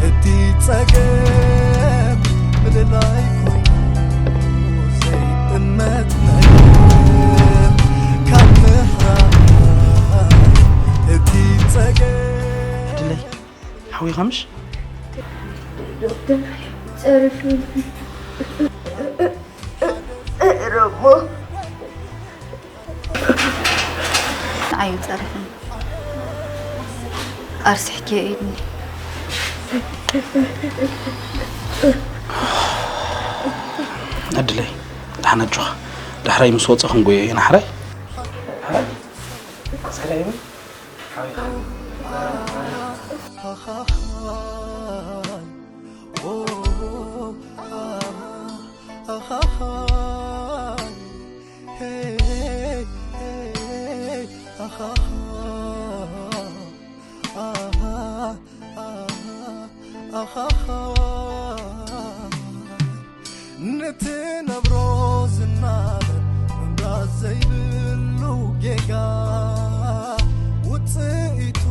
እቲ ጸገም ምልላይ ኮይኑ ዘይጥመት ነገር ካብ ምሕራይ እቲ ጸገም ድለይ ሓዊኻ ምሽ ዶክተር ጸርፊ ረሞ ንዓዩ ጸርፊ ኣርሲሕኪ ኢድኒ ዕድለይ ደሓን ኣጆኻ ዳሕራይ ምስ ወፀ ክንጎዮ ኢና ሓራይ ንትነብሮ ዝናበር ምምራዝ ዘይብሉ ጌጋ ውፅኢቱ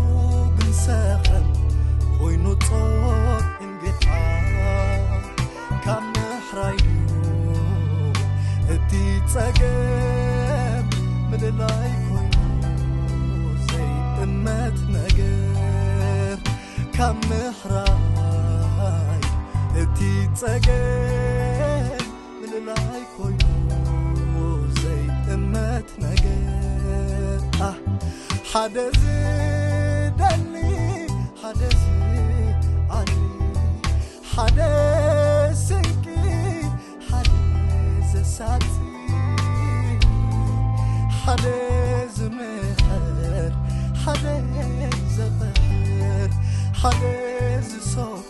ግን ሰኸን ኮይኑ ጾር እንጌታ ካብ ምሕራይ እዩ እቲ ጸገም ምልላይ ኮይኑ ዘይጥመት ነገር ካብ ምሕራይ እቲ ጸገም ምልላይ ኮይኑ ዘይጥመት ነገር ኣህ ሓደ ዝደሊ ሓደ ዝዓሊ ሓደ ስንቂ ሓደ ዘሳቲ ሓደ ዝምህር ሓደ ዘቕሕር ሓደ ዝሰኮ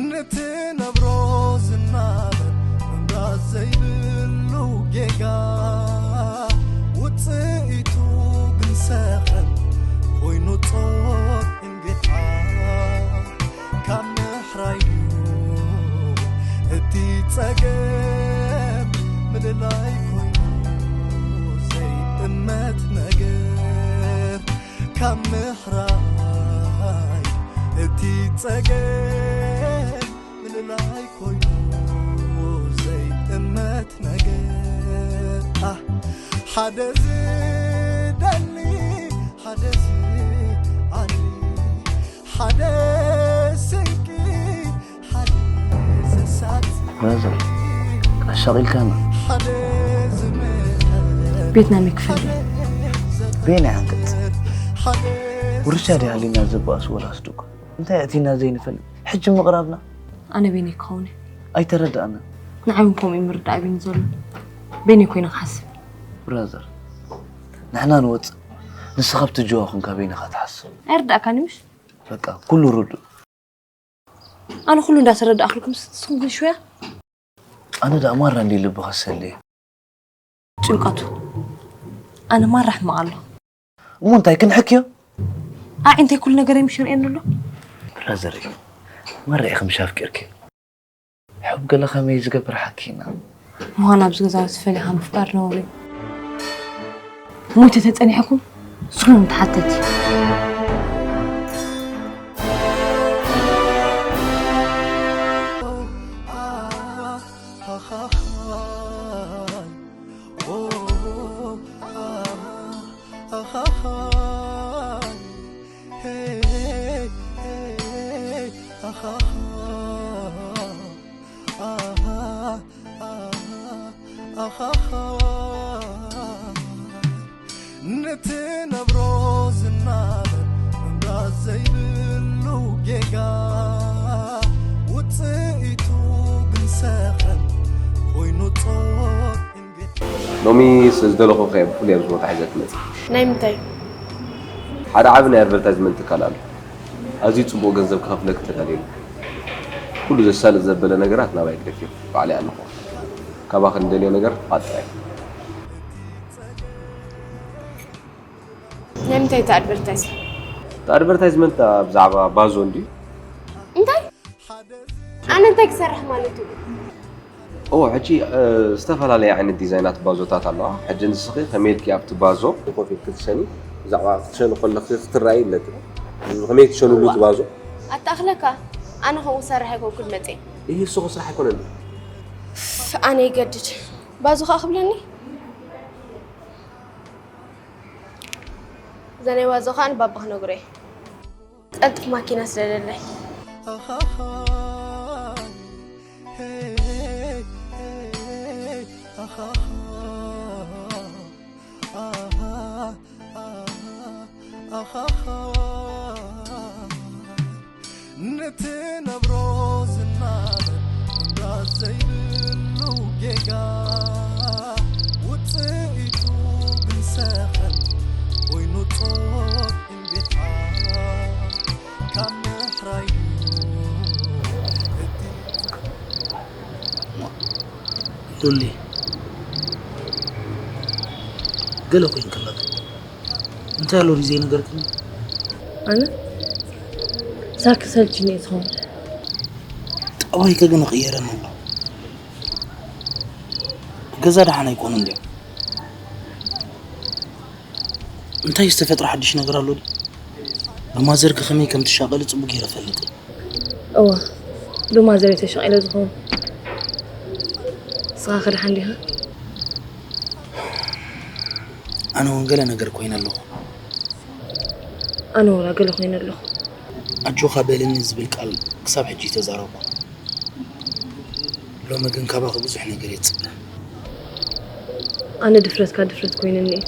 ንትነብሮ ዝናበር ምምራዝ ዘይብሉ ጌጋ ውፅኢቱ ግን ሰኸን ኮይኑ ጾር እንጌታ ካብ ምሕራይ እዩ እቲ ጸገም ምልላይ ኮይኑ ዘይጥመት ነገር ካብ ምሕራይ እቲ ጸገም ምልላይ ኮይኑ ዘይጥመት ነገር ኣህ ሓደ ዝደሊ ሓደ ዝዓሊ ሓደ ስንቂ ሓደ ዘሳት ብራዘር ኣሻቒልካና። ሓደ ዝምህር ቤትና መክፈል ቤና ያንቅጽ ውርሻ ዲሃሊና ዘባእስ ወላ ኣስዱቅ እንታይ ኣእቲና ዘይንፈልጥ ሕጂ ምቕራብና ኣነ ቤኒ ክኸውን እየ። ኣይተረዳእና። ንዓይ እውን ከምኡ እዩ ምርዳእ ቤኒ ዘሎ። ቤኒ ኮይነ ክሓስብ። ብራዘር ንሕና ንወፅእ ንስኻ ብትጅዋ ኹንካ በይንኻ ትሓስብ። ኣይርዳእካን እዩ ምሽ? በቃ ኩሉ ርዱእ። ኣነ ኩሉ እንዳተረዳእክልኩም ንስኹም ግን ሽውያ ኣነ ደኣ ማራ እንዲ ልብኻ ሰልየ። ጭንቀቱ። ኣነ ማራ ሕማቕ ኣሎ። እሞ እንታይ ክንሕክዮ? ኣዒ እንታይ ኩሉ ነገር የምሽርኤን ኣሎ። ብራዘር እዩ። ማራ ኢኺ ምሽ ኣፍቂርኪ። ሕብ ገለ ከመይ ዝገብር ሓኪና። ምዃን ኣብዚ ገዛ ዝፈሊኻ ምፍቃር ነውሪ። ሞይተ ተጸኒሕኩም ስኹም ተሓተቲ። ንትነብሮ ዝናበር ምምራዝ ዘይብሉ ጌጋ ውፅኢቱ ግን ሰኸን ኮይኑ ጾር ሎሚ ዝደለኹ ከ ብፍሉይ ኣብዚ ቦታ ሒዘ ክመጽእ። ናይ ምንታይ? ሓደ ዓቢ ናይ ኣድቨርታይዝመንት ትካል ኣሎ። ኣዝዩ ጽቡቕ ገንዘብ ክኸፍለኪ ተዳልየ ኣሎ። ኩሉ ዘሳልጥ ዘበለ ነገራት ናባይ ግደፍዮ። ባዕለይ ኣለኹ። ካባኺ ንደልዮ ነገር ኣጥራይ። ናይ ምንታይ እቲ ኣድቨርታይዝ? እቲ ኣድቨርታይዝመንት ብዛዕባ ባዞ እንድዩ። እንታይ? ኣነ እንታይ ክሰርሕ ማለት እዩ? ኦ ሕጂ ዝተፈላለየ ዓይነት ዲዛይናት ባዞታት ኣለዋ። ሕጂ ንስኺ ከመይ ኢልኪ ኣብቲ ባዞ ኮፍ ኢልኪ ትሸኒ ብዛዕባ ክትሸኒ ከለኺ ክትረኣይ ኣለኪ። ከመይ ትሸንሉ እቲ ባዞ? ኣታእኽለካ ኣነ ከምኡ ክሰርሕ ኣይኮንኩን መፅየ። ይህ እሱ ስራሕ ኣይኮነን። ኣነ ይገድድ ባዞ ከዓ ክብለኒ እዛ ናይ ባዞ ከዓ ንባባ ክነግሮ እየ። ቀልጥፍ ማኪና ስለለለይ። ንትነብሮ ዝናበር ምምራዝ ዘይብሉ ጌጋ ውፅኢቱ ግን ሰኸን ኮይኑ ጾር ሉሊ ገለ ኮይንክለኺ እንታይ ኣሎ ድዩ ዘይነገርክኒ? ኣነ ሳክ ሰልችኒ እየ ዝኸውን። ጠባይከ ግን ይቕየረኒ ኣሎ። ገዛ ደሓን ኣይኮኑን ድዮም? እንታይ ዝተፈጥረ ሓድሽ ነገር ኣሎ ድዩ? ብማዘርኪ ከመይ ከም ትሻቐሊ ጽቡቕ ገይረ እፈልጥ እየ። እወ ብማዘረይ ተሸቒለ ዝኸውን። ንስኻ ከ ደሓን ዲኻ? ኣነ እውን ገለ ነገር ኮይነ ኣለኹ። ኣነ እውን ገለ ኮይነ ኣለኹ። ኣጆኻ በልኒ ዝብል ቃል ክሳብ ሕጂ ኣይተዛረብኩን። ሎሚ ግን ካባኺ ብዙሕ ነገር እየ ዝፅበ። ኣነ ድፍረትካ ድፍረት ኮይኑኒ እዩ።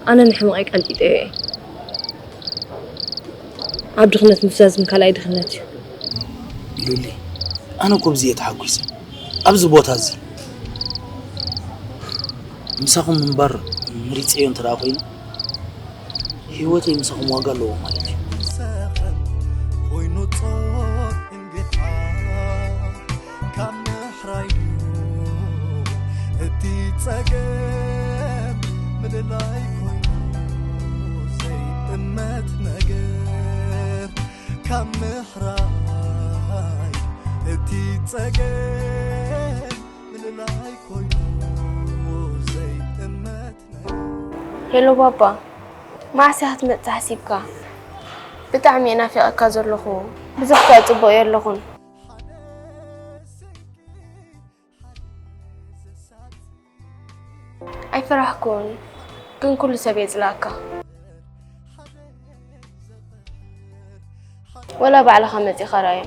ኣነ ንሕመቐይ ቀንጢጠዮ እየ። ኣብ ድኽነት ምፍዛዝ ግን ካልኣይ ድኽነት እዩ። ሉሊ፣ ኣነ እኮ ብዚ እየ ተሓጒሰ። ኣብዚ ቦታ እዚ ምሳኹም ምንባር መሪፀዮ እንተ ደኣ ኮይነ፣ ህይወተይ ምሳኹም ዋጋ ኣለዎ ማለት እዩ። ካብ ምሕራዩ እቲ ጸገም ምልላይ ኮይኑ ዘይጥመት ነገር ካብ ምሕራይ እቲ ጸገም ምልላይ ኮይኑ ዘይጥመት ነገር ሄሎ ባባ፣ መዓስ ኢኻ ክትመጽእ ሓሲብካ? ብጣዕሚ እየ ናፊቐካ ዘለኹ። ብዙሕ ከኣ ጽቡቕ የለኹን። ኣይፈራሕኩን፣ ግን ኩሉ ሰብ የጽልኣካ። ወላ ባዕልኻ መጺኻ ርኣዮ።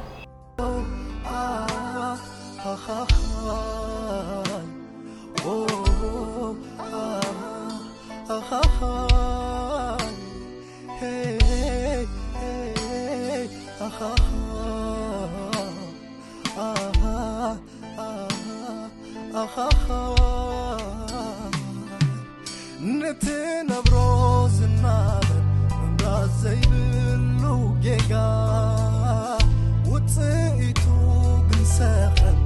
ንትነብሮ ዝናበር ምምራዝ ዘይብሉ ጌጋ ውፅኢቱ ግን ሰኸን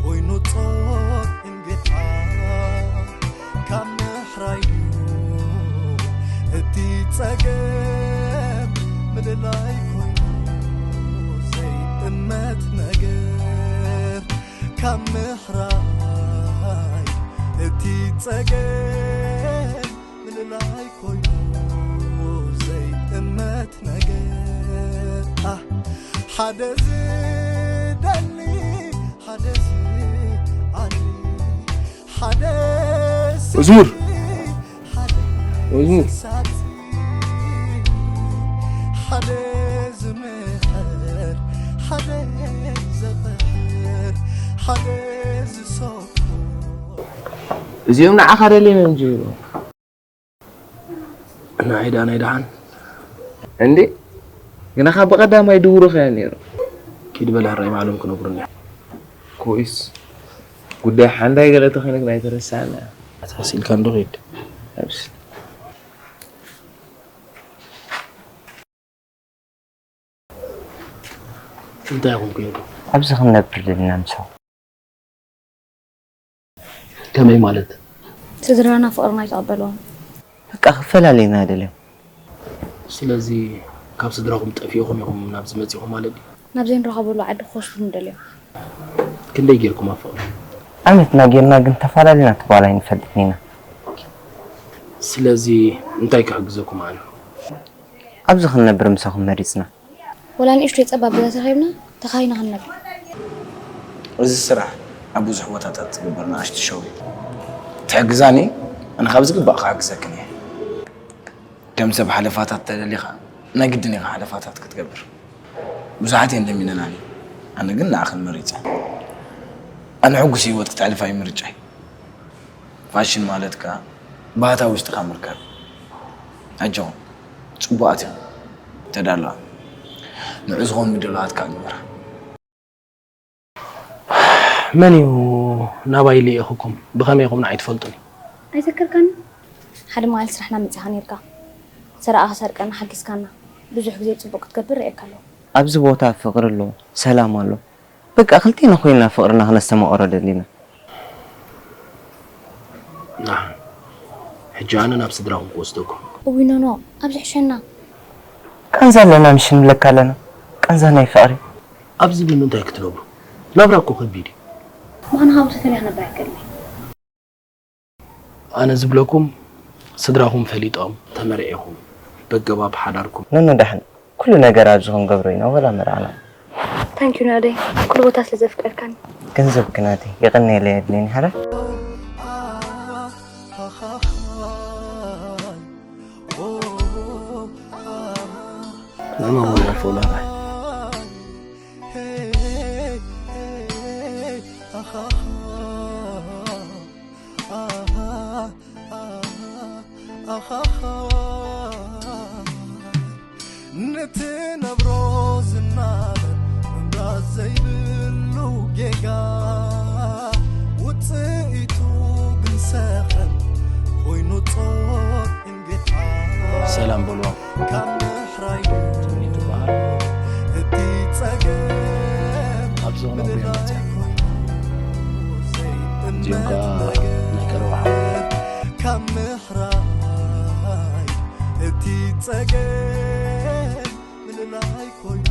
ኮይኑ ጾር እንጌታ ጸገም ምልላይ ኮይኑ ዘይጥመት ነገር ካብ ምሕራይ እቲ ጸገም ምልላይ ኮይኑ ዘይጥመት ነገር ኣህ ሓደ ዝደሊ ሓደ ዝዓሊ ሓደ መዝሙር። መዝሙር። እዚኦም ንዓኻ ደልዮም እዮም ጀይሩ። ናይ ዳ ናይ ደሓን። እንዴ፣ ግናኻ ብቐዳማይ ድውሩኻ እያ ነይሩ። ኪድ በል ሕራይ ባዕሎም ክነግሩኒ። ኮይስ፣ ጉዳይ ሓንዳይ ገለ ተኾይኑ ግን ኣይተረሳዕና። ኣታ ሲልካ እንዶ ኺድ። ኣብስ። እንታይ ኢኹም ኮይንኩም? ኣብዚ ክንነብር ደሊና ምሳኹም። ከመይ ማለት? ስድራና ፍቕርና ኣይተቐበልዎን። በቃ ክፈላልዩና ደልዮም። ስለዚ ካብ ስድራኹም ጠፊእኹም ኢኹም ናብዚ መጺኹም ማለት ድዩ? ናብ ዘይንራኸበሉ ዓዲ ክወስዱኒ ደልዮም። ክንደይ ጌርኩም ኣፍቕሩ? ዓመትና ጌርና ግን ተፋላሊና ትበሃል ኣይንፈልጥን ኢና። ስለዚ እንታይ ክሕግዘኩም ኣነ? ኣብዚ ክንነብር ምሳኹም መሪጽና። ወላ ንእሽቶይ ጸባብ ገዛ ተረኺብና ተኻይና ክንነብር። እዚ ስራሕ ኣብ ብዙሕ ቦታታት ዝግበር ንኣሽቱ ሸው እዩ። ትሕግዛኒ? ኣነ ካብ ዝግባእ ክሕግዘክን እየ። ከም ሰብ ሓለፋታት ተደሊኻ ናይ ግድን ኢኻ ሓለፋታት ክትገብር። ብዙሓት እየን ለሚነናኒ፣ ኣነ ግን ንኣኽን መሪጸ። ኣነ ሕጉስ ህይወት ክተሕልፋ እዩ ምርጫይ። ፋሽን ማለት ከኣ ባህታ ውሽጥኻ ምርካብ። ኣጆኹም ጽቡቓት እዮም። ተዳለዋ። ንዑ ዝኾኑ ምድላዋት ከኣ ግበራ። መን እዩ ናባይ ልኢኽኩም? ብኸመይ ኢኹም ንዓይ ትፈልጡኒ? ኣይዘከርካኒ? ሓደ መዓልቲ ስራሕና መጺኻ ነይርካ። ሰረቓ ክሰርቀና ሓጊዝካና። ብዙሕ ግዜ ጽቡቕ ክትገብር ርእየካ ኣለኹ። ኣብዚ ቦታ ፍቕሪ ኣሎ፣ ሰላም ኣሎ። በቃ ክልቴና ኮይንና ፍቕርና ክነስተማቕሮ ደሊና። ደሓን። ሕጂ ኣነ ናብ ስድራኹም ክወስደኩም። እውይ ኖኖ፣ ኣብዚ ሕሸና። ቃንዛ ኣለና ምሽ ንብለካ ኣለና። ቃንዛ ናይ ፍቕሪ። ኣብዚ ግን እንታይ ክትነብሩ? ናብራ እኮ ከቢድ እዩ። ምዃኑ ካብኡ ተፈልያ ክነብር ኣይክእልን እየ። ኣነ ዝብለኩም ስድራኹም ፈሊጦም ተመርዒኹም በገባብ ሓዳርኩም። ኖኖ ደሓን ኩሉ ነገር ኣብዚ ክንገብሮ ኢና ወላ መርዓና። ታንኪዩ ናደይ ኩሉ ቦታ ስለ ዘፍቀድካኒ። ገንዘብኪ ናተይ የቐንየለይ ኣድለኒ ሓራ። ለማ ወላ ፎላታ ንትነብሮ ዝናበር ምምራዝ ዘይብሉ ጌጋ ውፅኢቱ ግን ሰኸን ኮይኑ ጾር እንጌታ ሰላም በልዋ ካብ ምሕራይ ትምኒት ትበሃል እቲ ጸገም ኣብዚ ክነብሩ እዮም መፅያ እዚኦም ከዓ ናይ ቀረባ ሓ ካብ ምሕራይ እቲ ጸገም ምልላይ ኮይኑ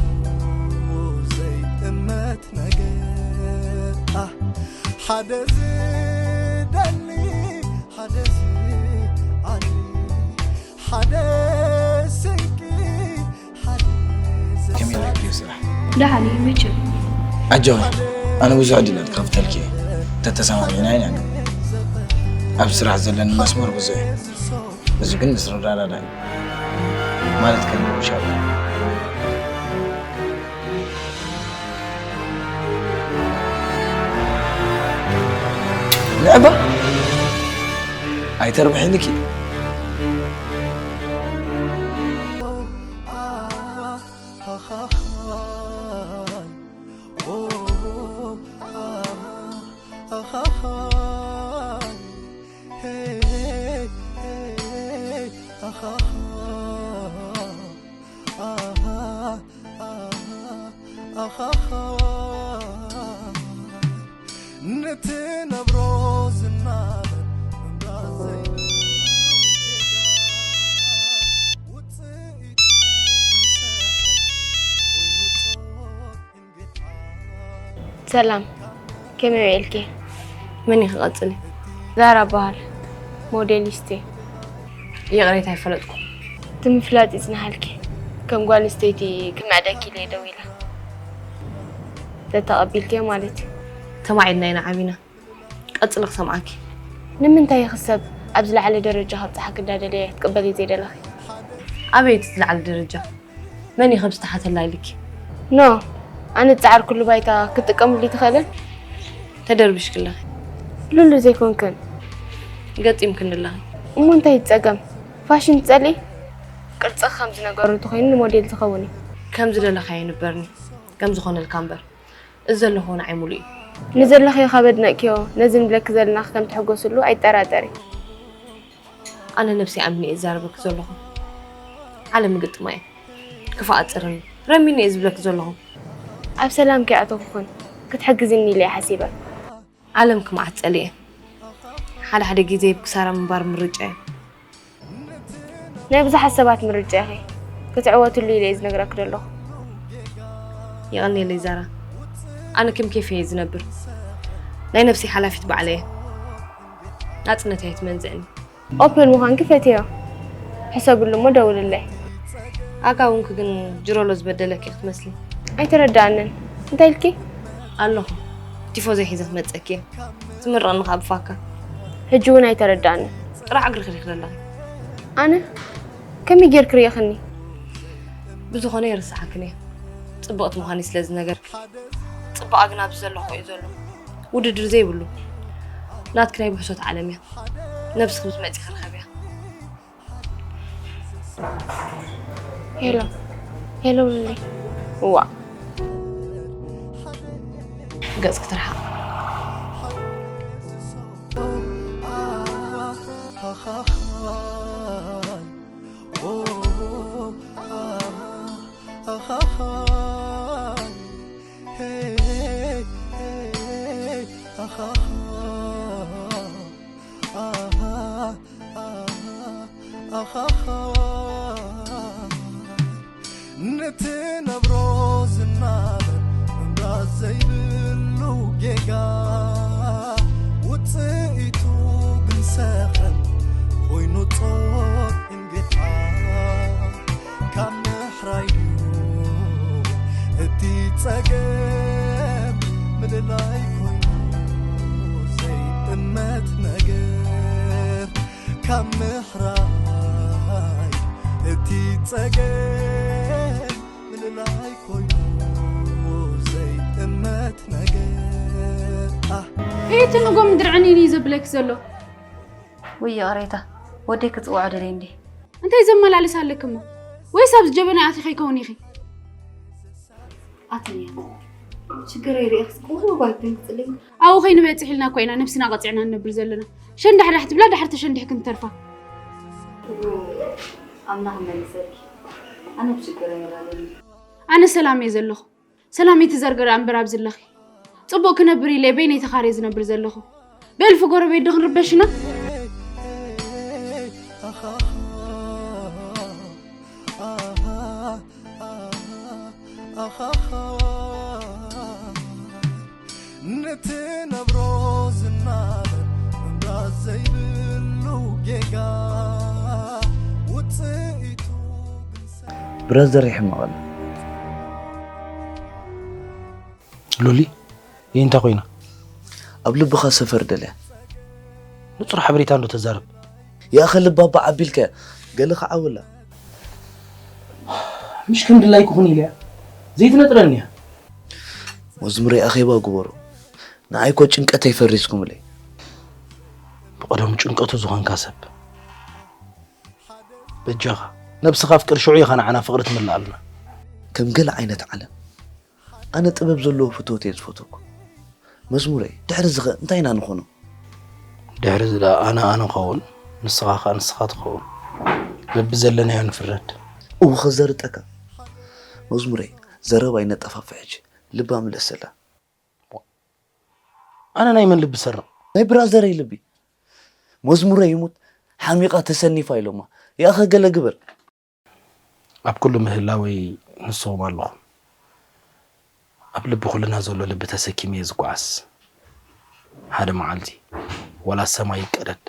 ዘይጥመት ነገር ኣህ ሓደ ዝደሊ ሓደ ዝዓሊ ሓደ ስንቂ ሓደ ከመይ ዘሳሊ ረኪብ ስራሕ ደሓን እዩ መቸም ኣጆኺ ኣነ ብዙሕ ዕድላት ክኸፍተልኪ እየ ተተሰማሚዕና ኢና ግን ኣብ ስራሕ ዘለኒ መስመር ብዙሕ እዩ እዚ ግን ምስ ረዳዳዳይ ማለት ከም ሻብ ንዕባ ኣይተርብሕልኪ ንትነብሮ ዝናበር ምምራዝ ዘይብሉ ሰላም፣ ከመይ ውዒልኪ? መን ኢኺ ቀጽሊ? ዛራ በሃል፣ ሞዴሊስት እየ። ይቕሬታ ኣይፈለጥኩ። እቲ ምፍላጥ ይጽንሓልኪ። ከም ጓል ኣንስተይቲ ክምዕደኪ ኢለ እየ ደዊለ። ተተቐቢልክዮ ማለት እዩ። ተማዒድና ኢና ዓቢና። ቀጽሊ ክሰምዓኪ። ንምንታይ ኢኺ ሰብ ኣብ ዝለዓለ ደረጃ ከብጽሓኪ እንዳደለየ ክትቅበልዮ ዘይደለኺ? ኣበይ እቲ ዝለዓለ ደረጃ? መን እዩ ከም ዝተሓተላ ኢልኪ? ኖ፣ ኣነ ዝጸዓርኩሉ ባይታ ክትጥቀምሉ ይትኽእልን? ተደርቢሽኪ ኣለኺ። ሉሉ ዘይኮንክን። ገጢምክኒ ኣለኺ። እሞ እንታይ እዩ ጸገም? ፋሽን ትጸልኢ? ቅርጽኺ ከም ዝነገሩ እንተኾይኑ ንሞዴል ዝኸውን እዩ። ከም ዝደለኻዮ ይንበርኒ። ከም ዝኾነልካ እምበር። እዚ ዘለኹዎ ንዓይ ሙሉእ እዩ። ንዘለኽዮ ካብ ኣድነቕክዮ፣ ነዚ ንብለኪ ዘለናኺ ከም ትሕጎስሉ ኣይጠራጠሪ። ኣነ ነብሰይ ኣሚነ እየ ዝዛረበኪ ዘለኹ። ዓለም ግጥማ እየ። ክፋእ ኣጽርኒ። ረሚኒ እየ ዝብለኪ ዘለኹ። ኣብ ሰላም ከይኣተኹኽን ክትሕግዝኒ ኢለ እየ ሓሲበ። ዓለም ክምዓት ጸሊኤ። ሓደ ሓደ ግዜ ብክሳራ ምንባር ምርጫ እዩ። ናይ ብዙሓት ሰባት ምርጫ ኢኺ። ክትዕወትሉ ኢለ እየ ዝነግረኪ ዘለኹ። የቐንየለይ ዛራ። ኣነ ከም ኬፈይ እየ ዝነብር። ናይ ነብሰይ ሓላፊት ባዕለይ እየ። ናጽነት እያ ትመንዝዕኒ። ኦፕን ምዃንኪ ፈትዮ። ሕሰብሉ እሞ ደውልለይ። ኣጋ ውንኪ ግን ጅሮሎ ዝበደለኪ ክትመስሊ። ኣይተረዳኣንን። እንታይ ኢልኪ? ኣለኹ። ቲፎዘይ ሒዘ ክመጸኪ እየ። ትምረቕኒ ከኣ ብፋካ። ሕጂ እውን ኣይተረዳኣንን። ጥራሕ እግሪ ክሪኽሪ ኣለኺ። ኣነ? ከመይ ጌርኪ ርኢኽኒ? ብዝኾነ ይርስዓክን እየ። ጽብቕቲ ምዃነይ ስለ ዝነገርኪ። ጽባቐ ግን ኣብዚ ዘለኹ እዩ ዘሎ። ውድድር ዘይብሉ። ናትኪ ናይ ብሕሶት ዓለም እያ። ነብስኺ ምስ መጺኺ ርኸብያ። ሄሎ፣ ሄሎ ሉሊ። እዋ። ገጽኪ ትርሓቕ። ንትነብሮ ዝናበር ምምራጽ ዘይብሉ ጌጋ፣ ውጽኢቱ ግን ሰኸን ኮይኑ ጾር እንግዳ። ካብ ምሕራይ እዩ እቲ ጸገም፣ ምልላይ ኮይኑ ዘይጥመት ነገር። ካብ ምሕራይ እቲ ጸገም፣ ምልላይ ኮይኑ ዘይጥመት ነገር። ኣህ። እቲ ንጎ ምድሪ ዕኒን እዩ ዘብለኪ ዘሎ። ውይ ይቕሬታ፣ ወደይ ክጽውዖ ደልየ እንዴ። እንታይ ዘመላልስ ኣለኪ እሞ? ወይስ ኣብዚ ጀበና ኣቲኺ ከይከውን ኢኺ? ኣትንያ፣ ሽግረይ ርኢኽስ ቅሩብ ኣይተንክጽለይ። ኣብኡ ከይንበጽሕ ኢልና እኮ ኢና ነብስና ቀጺዕና ንነብር ዘለና። ሸንዳሕዳሕ ትብላ ድሓር ተሸንዲሕክን ትተርፋ። ኩሉ ኣምላኽ ይመልሰልኪ። ኣነ ብሽግረይ የላልኒ። ኣነ ሰላም እየ ዘለኹ። ሰላም እየ ትዘርገ ደኣ እምበር ኣብዚ ኣለኺ። ጽቡቕ ክነብር ኢለ በይነይ ተኻርየ ዝነብር ዘለኹ። ብእልፊ ጎረቤት ዶ ክንርበሽ ኢና? ንትነብሮ ዝናበር ምምራጽ ዘይብሉ ጌጋ፣ ውጽኢቱ ግን ሰ- ብራዘር ይሕመቐሉ። ሉሊ፣ ይህ እንታይ ኮይና? ኣብ ልብኻ ሰፈር ደልያ። ንጹር ሓበሬታ እንዶ ተዛረብ። ያኸ ልባ ኣቢልካ ገለ ክዓውላ። ምሽ ከም ድላይ ክኹን ኢልያ። ዘይትነጥረኒ እያ። መዝሙረይ ኣኼባ ግበሩ። ንዓይ እኮ ጭንቀተይ ፈሪስኩምለይ። ብቐደሙ ጭንቀቱ ዝኾንካ ሰብ። በጃኻ፣ ነብስኻ ኣፍቅር፣ ሽዑ ኢኻ ንዓና ፍቕሪ ትምልኣልና። ከም ገለ ዓይነት ዓለም። ኣነ ጥበብ ዘለዎ ፍትወት እየ ዝፈትወኩም። መዝሙረይ፣ ድሕሪ እዚ ኸ እንታይ ኢና ንኾኖ? ድሕሪ እዚ ደኣ ኣነ ኣነ ኸውን፣ ንስኻ ኸኣ ንስኻ ትኸውን። በብዘለናዮ ንፍረድ። እወ ኸዘርጠካ። መዝሙረይ፣ ዘረባ ይነጠፋፍሕ ሕጂ። ልባ ምለሰላ። ኣነ ናይ መን ልቢ ሰርቕ? ናይ ብራዘረይ ልቢ። መዝሙረይ ይሙት፣ ሓሚቓ ተሰኒፋ ኢሎማ። ያኸ ገለ ግበር። ኣብ ኩሉ ምህላወይ ንስኹም ኣለኹም። ኣብ ልቢ ኩልና ዘሎ ልቢ ተሰኪመ እየ ዝጓዓዝ። ሓደ መዓልቲ ዋላ ሰማይ ይቀደድ፣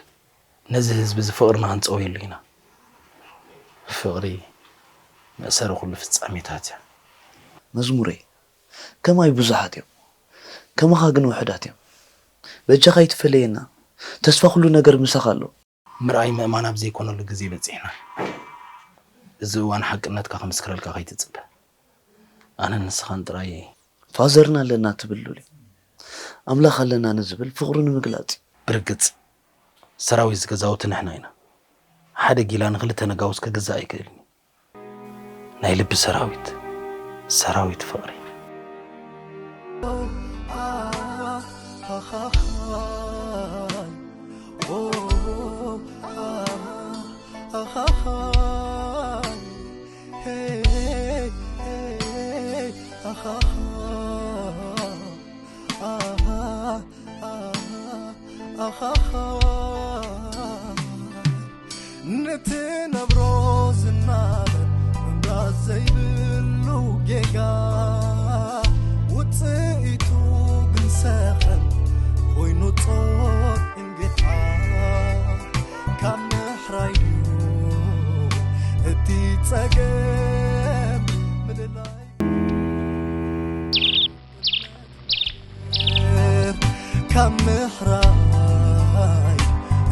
ነዚ ህዝቢ እዚ ፍቕርና ክንጸውየሉ ኢና። ፍቕሪ መእሰሪ ኩሉ ፍጻሜታት እያ። መዝሙረይ፣ ከማይ ብዙሓት እዮም፣ ከማኻ ግን ውሑዳት እዮም። በጃኻ ኣይትፈለየና። ተስፋ ኩሉ ነገር ምሳኻ ኣሎ። ምርኣይ ምእማን ኣብ ዘይኮነሉ ግዜ በጺሕና። እዚ እዋን ሓቅነትካ ክምስክረልካ ከይትጽበ። ኣነን ንስኻን ጥራይ። ፋዘርና ኣለና ትብል ሉሊ፣ ኣምላኽ ኣለና ንዝብል ፍቕሩ ንምግላጽ እዩ። ብርግጽ ሰራዊት ዝገዛውቲ ንሕና ኢና። ሓደ ጊላ ንኽልተ ነጋውስ ክግዛእ ኣይክእልን እዩ። ናይ ልቢ ሰራዊት፣ ሰራዊት ፍቕሪ። ንትነብሮ ዝናበር ምምራዝ ዘይብሉ ጌጋ ውፅኢቱ ግን ሰኸን ኮይኑ ጾር እንጌታ ካብ ምሕራዩ እቲ ጸገም ምልላይ ካብ ምሕራይ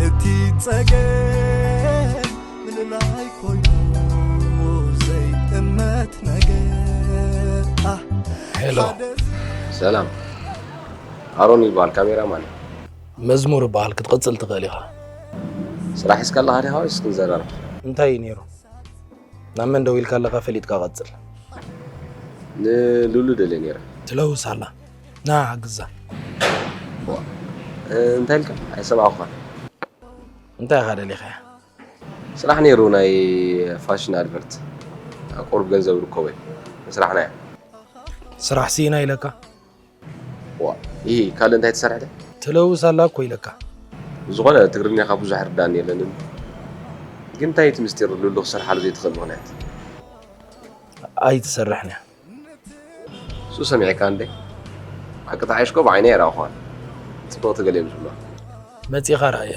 እቲ ጸገም ምልላይ ኮይኑ ዘይጥመት ነገር ኣህ፣ ሄሎ። ሰላም፣ ኣሮን ይበሃል፣ ካሜራማን። መዝሙር እበሃል፣ ክትቕጽል ትኽእል ኢኻ። ስራሕ ሒዝካ ኣለኻ ዲኻ ወይስ ክንዘራረብ? እንታይ እዩ ነይሩ? ናብ መን ደዊልካ ኣለኻ ፈሊጥካ ቀጽል። ንሉሉ ደልየ ነይረ። ትለውስ ኣላ። ና ሓግዛ። እንታይ ኢልካ? ኣይሰማዕኩኻን። እንታይ ኢኻ ደሊኻያ? ስራሕ ነይሩ ናይ ፋሽን ኣድቨርት። ቁሩብ ገንዘብ ርከቦ እየ። ንስራሕና እያ። ስራሕ ስኢና ኢለካ? ዋ፣ ይሂ ካልእ እንታይ ትሰርሕ ደ? ትለውስ ኣላ እኮ ኢለካ። ብዝኾነ ትግርኛኻ ብዙሕ ርዳእኒ የለንን። ግን እንታይ እቲ ምስጢር ሉሉ ክሰርሓሉ ዘይትኽእል ምኽንያት? ኣይትሰርሕን እያ። እሱ ሰሚዕካ እንደ ሓቂ ተዓይሽኮ ብዓይነይ ኣይረኣኹዋን። ጽብቕቲ ገለ እዮም ዝብሉዋ። መጺኻ ረኣያ፣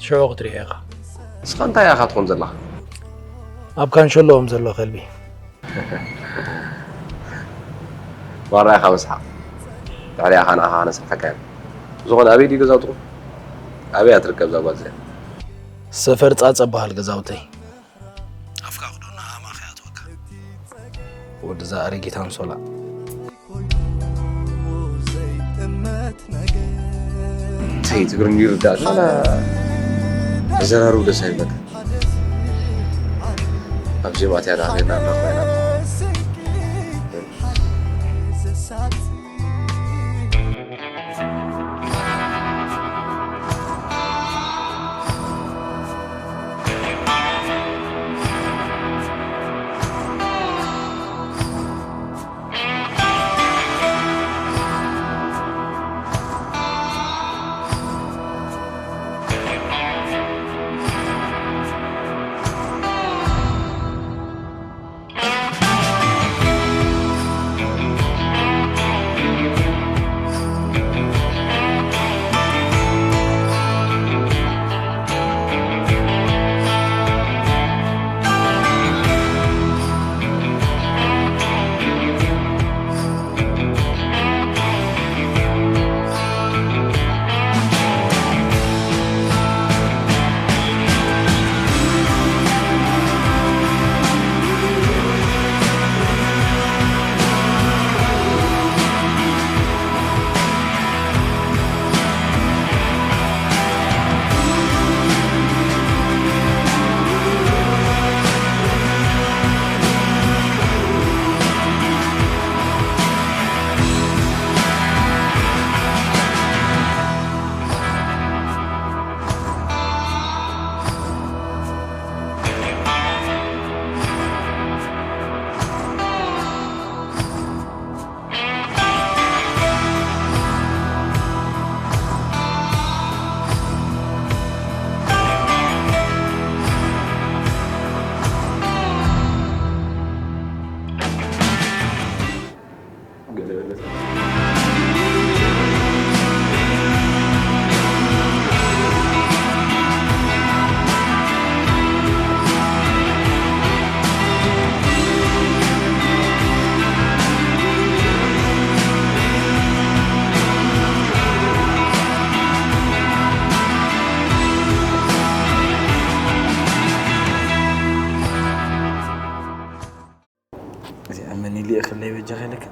ሽዑ ክትርእያ ኢኻ። ንስኻ እንታይ ኢኻ ትኾን ዘለኻ? ኣብ ካንሸሎ ከም ዘሎ ከልቢ። ዋራ ኢኻ መስሓቕ። ድሕሪኣ ኸኣ ንዓኻ ከነስርሓካ ኢና። ብዝኾነ ኣበይ ድዩ ገዛውትኹም? ኣበይ እያ ትርከብ እዛ ጓል እዚኣ? ሰፈር ጻጸ በሃል ገዛውተይ። ኣፍካ ክዶ ንሃማ ከይኣትወካ። ወድዛ ኣረጊት ኣንሶላ። እንታይ ትግርኛ ይርዳእካ? ኣዘራርቡ ደስ ኣይብለካ። ኣብ ዜማ እቲኣ ደኣ ጌርና ንረኽባ ኢና። ለይ በጃኺ ኢለካ።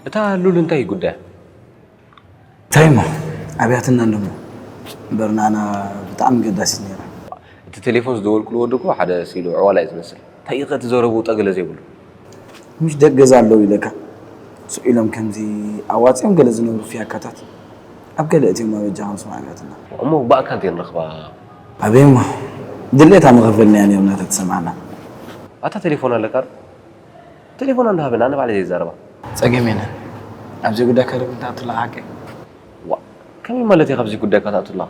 እታ ሉል እንታይ እዩ ጉዳያ? እንታይ እሞ ኣብያትና ኣለሞ እምበር ንዓና ብጣዕሚ ገዳሲት ነይራ። እቲ ቴሌፎን ዝደወልኩሉ ወዲ እኮ ሓደ ስኢሉ ዕዋላ እዩ ዝመስል። እንታይ እዩ ከ እቲ ዘረብኡ ጠገለ ዘይብሉ? ምሽ ደቅ ገዛ ኣለዉ ኢለካ ስቕ ኢሎም ከምዚ ኣዋፂኦም ገለ ዝነብሩ ፍያካታት ኣብ ገለ እትዮም ኣበጃ ከም ስማዕ ኣብያትና። እሞ ብኣካል እንተይ ንረኽባ? ኣበይ እሞ ድሌታ ንኸፈልናያ ነርና ተተሰማዕና። ኣታ ቴሌፎን ኣለካ ዶ? ቴሌፎን እንዳሃበና ኣነ ባዕለይ ዘይዛረባ። ጸገም የለን። ኣብዚ ጉዳይ ከርብ እንተ ኣትላ ሓቀይ። ዋ፣ ከመይ ማለት እዩ ካብዚ ጉዳይ ካትኣቱ ኣለኻ?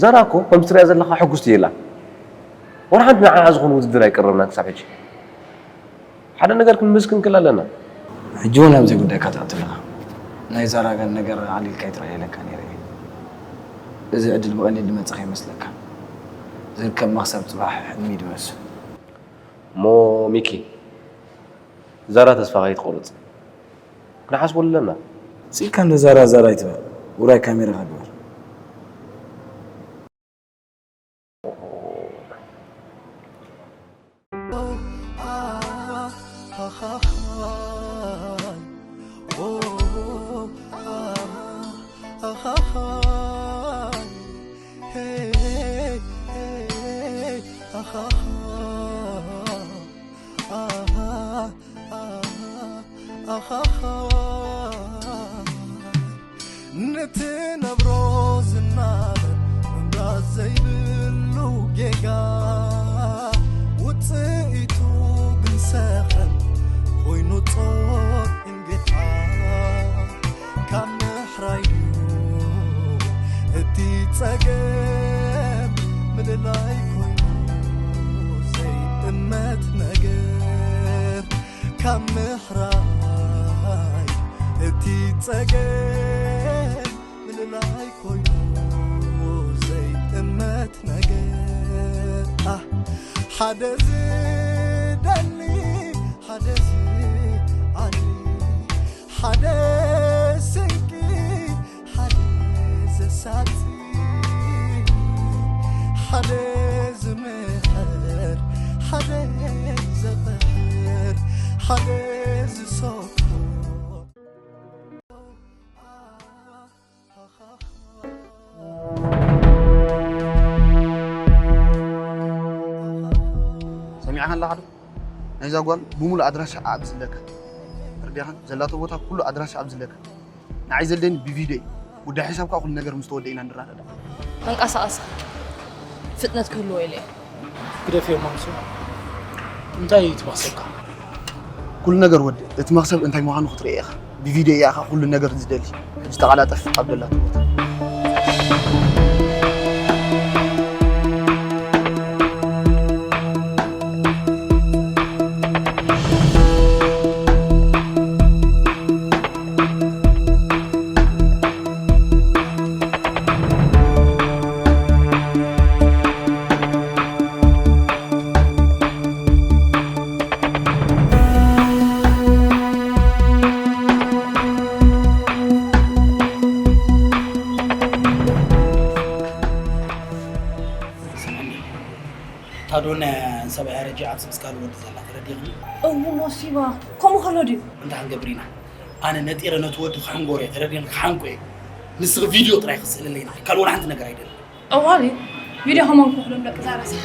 ዛራ እኮ ከምዚ ትሪኣ ዘለኻ ሕጉስቲ የላን። ወላ ሓንቲ ንዓኣ ዝኾነ ውድድር ኣይቀረብናን ክሳብ ሕጂ። ሓደ ነገር ክንምስ ክንክል ኣለና። ሕጂ እውን ኣብዚ ጉዳይ ካትኣቱ ኣለኻ። ናይ ዛራ ገን ነገር ኣሊልካ ይትረኣየለካ ነይረ እዩ። እዚ ዕድል ብቐሊል ዝመጽእ ከይመስለካ። ዝርከብ መኽሰብ ጽባሕ ሕልሚ እዩ ዝመስል። እሞ ሚኪ፣ ዛራ ተስፋ ከይትቆርጽ። ክንሓስበሉ ኣለና። ስኢልካ እንዶ ዛራ ዛራ ኣይትበል። ውራይ ካሜራኻ ግበር። ኣሃ፣ ኣሃ፣ ኣሃ። ንትነብሮ ዝናበር ምምራጽ ዘይብሉ ጌጋ፣ ውጽኢቱ ግን ሰኸን ኮይኑ ጾር እንጌታ። ካብ ምሕራዩ እቲ ጸገም ምልላይ ኮይኑ ዘይእመት ነገር። ካብ ምሕራይ እቲ ጸገም ምልላይ ኮይኑ ዘይጥመት ነገር። ኣህ፣ ሓደ ዝደሊ፣ ሓደ ዝዓሊ፣ ሓደ ስንቂ፣ ሓደ ዘሳቲ፣ ሓደ ዝምሕር፣ ሓደ ዘቕሕር፣ ሓደ ዝሰኮ። ሰሚዕኻ ኣለኻ ዶ? ናይዛ ጓል ብሙሉእ ኣድራሻ ኣብ ዝለካ። ርድያኻን ዘላቶ ቦታ ኩሉ ኣድራሻ ኣብ ዝለካ። ንዓይ ዘድልየኒ ብቪድዮ እዩ። ጉዳይ ሒሳብ ከኣ ኩሉ ነገር ምስ ተወደአ ኢና ንረዳዳእ። መንቀሳቐሲ ፍጥነት ክህልዎ ኢለ እየ። ግደፍዮ ማምሱ። እንታይ እዩ እቲ መኽሰብካ? ኩሉ ነገር ወዲ፣ እቲ መኽሰብ እንታይ ምዃኑ ክትርኢ ኢኻ። ብቪድዮ እያ ኢኻ ኩሉ ነገር ዝደሊ። ሕጂ ተቐላጠፍ ኣብ ደላቶ ቦታ። ስምዕኒ፣ እታ ዶና ሰብኣያ ረጂዓ ኣብዚ ምስ ካልእ ወዲ ዘላ ተረዲእኽኒ? እው፣ ሞሲባ፣ ከምኡ ከሎ ድዩ? እንታይ ክንገብር ኢና? ኣነ ነጢረ ነቲ ወዲ ክሕንጎር እየ፣ ተረዲእኒ፣ ክሓንቆ እየ። ንስኺ ቪድዮ ጥራይ ክትስእልለይ ንዓይ፣ ካልእ ወላ ሓንቲ ነገር ኣይደልን። እዋሊ፣ ቪድዮ ከማን ክውሕዶም ደቂ ዛራ ሰሓ።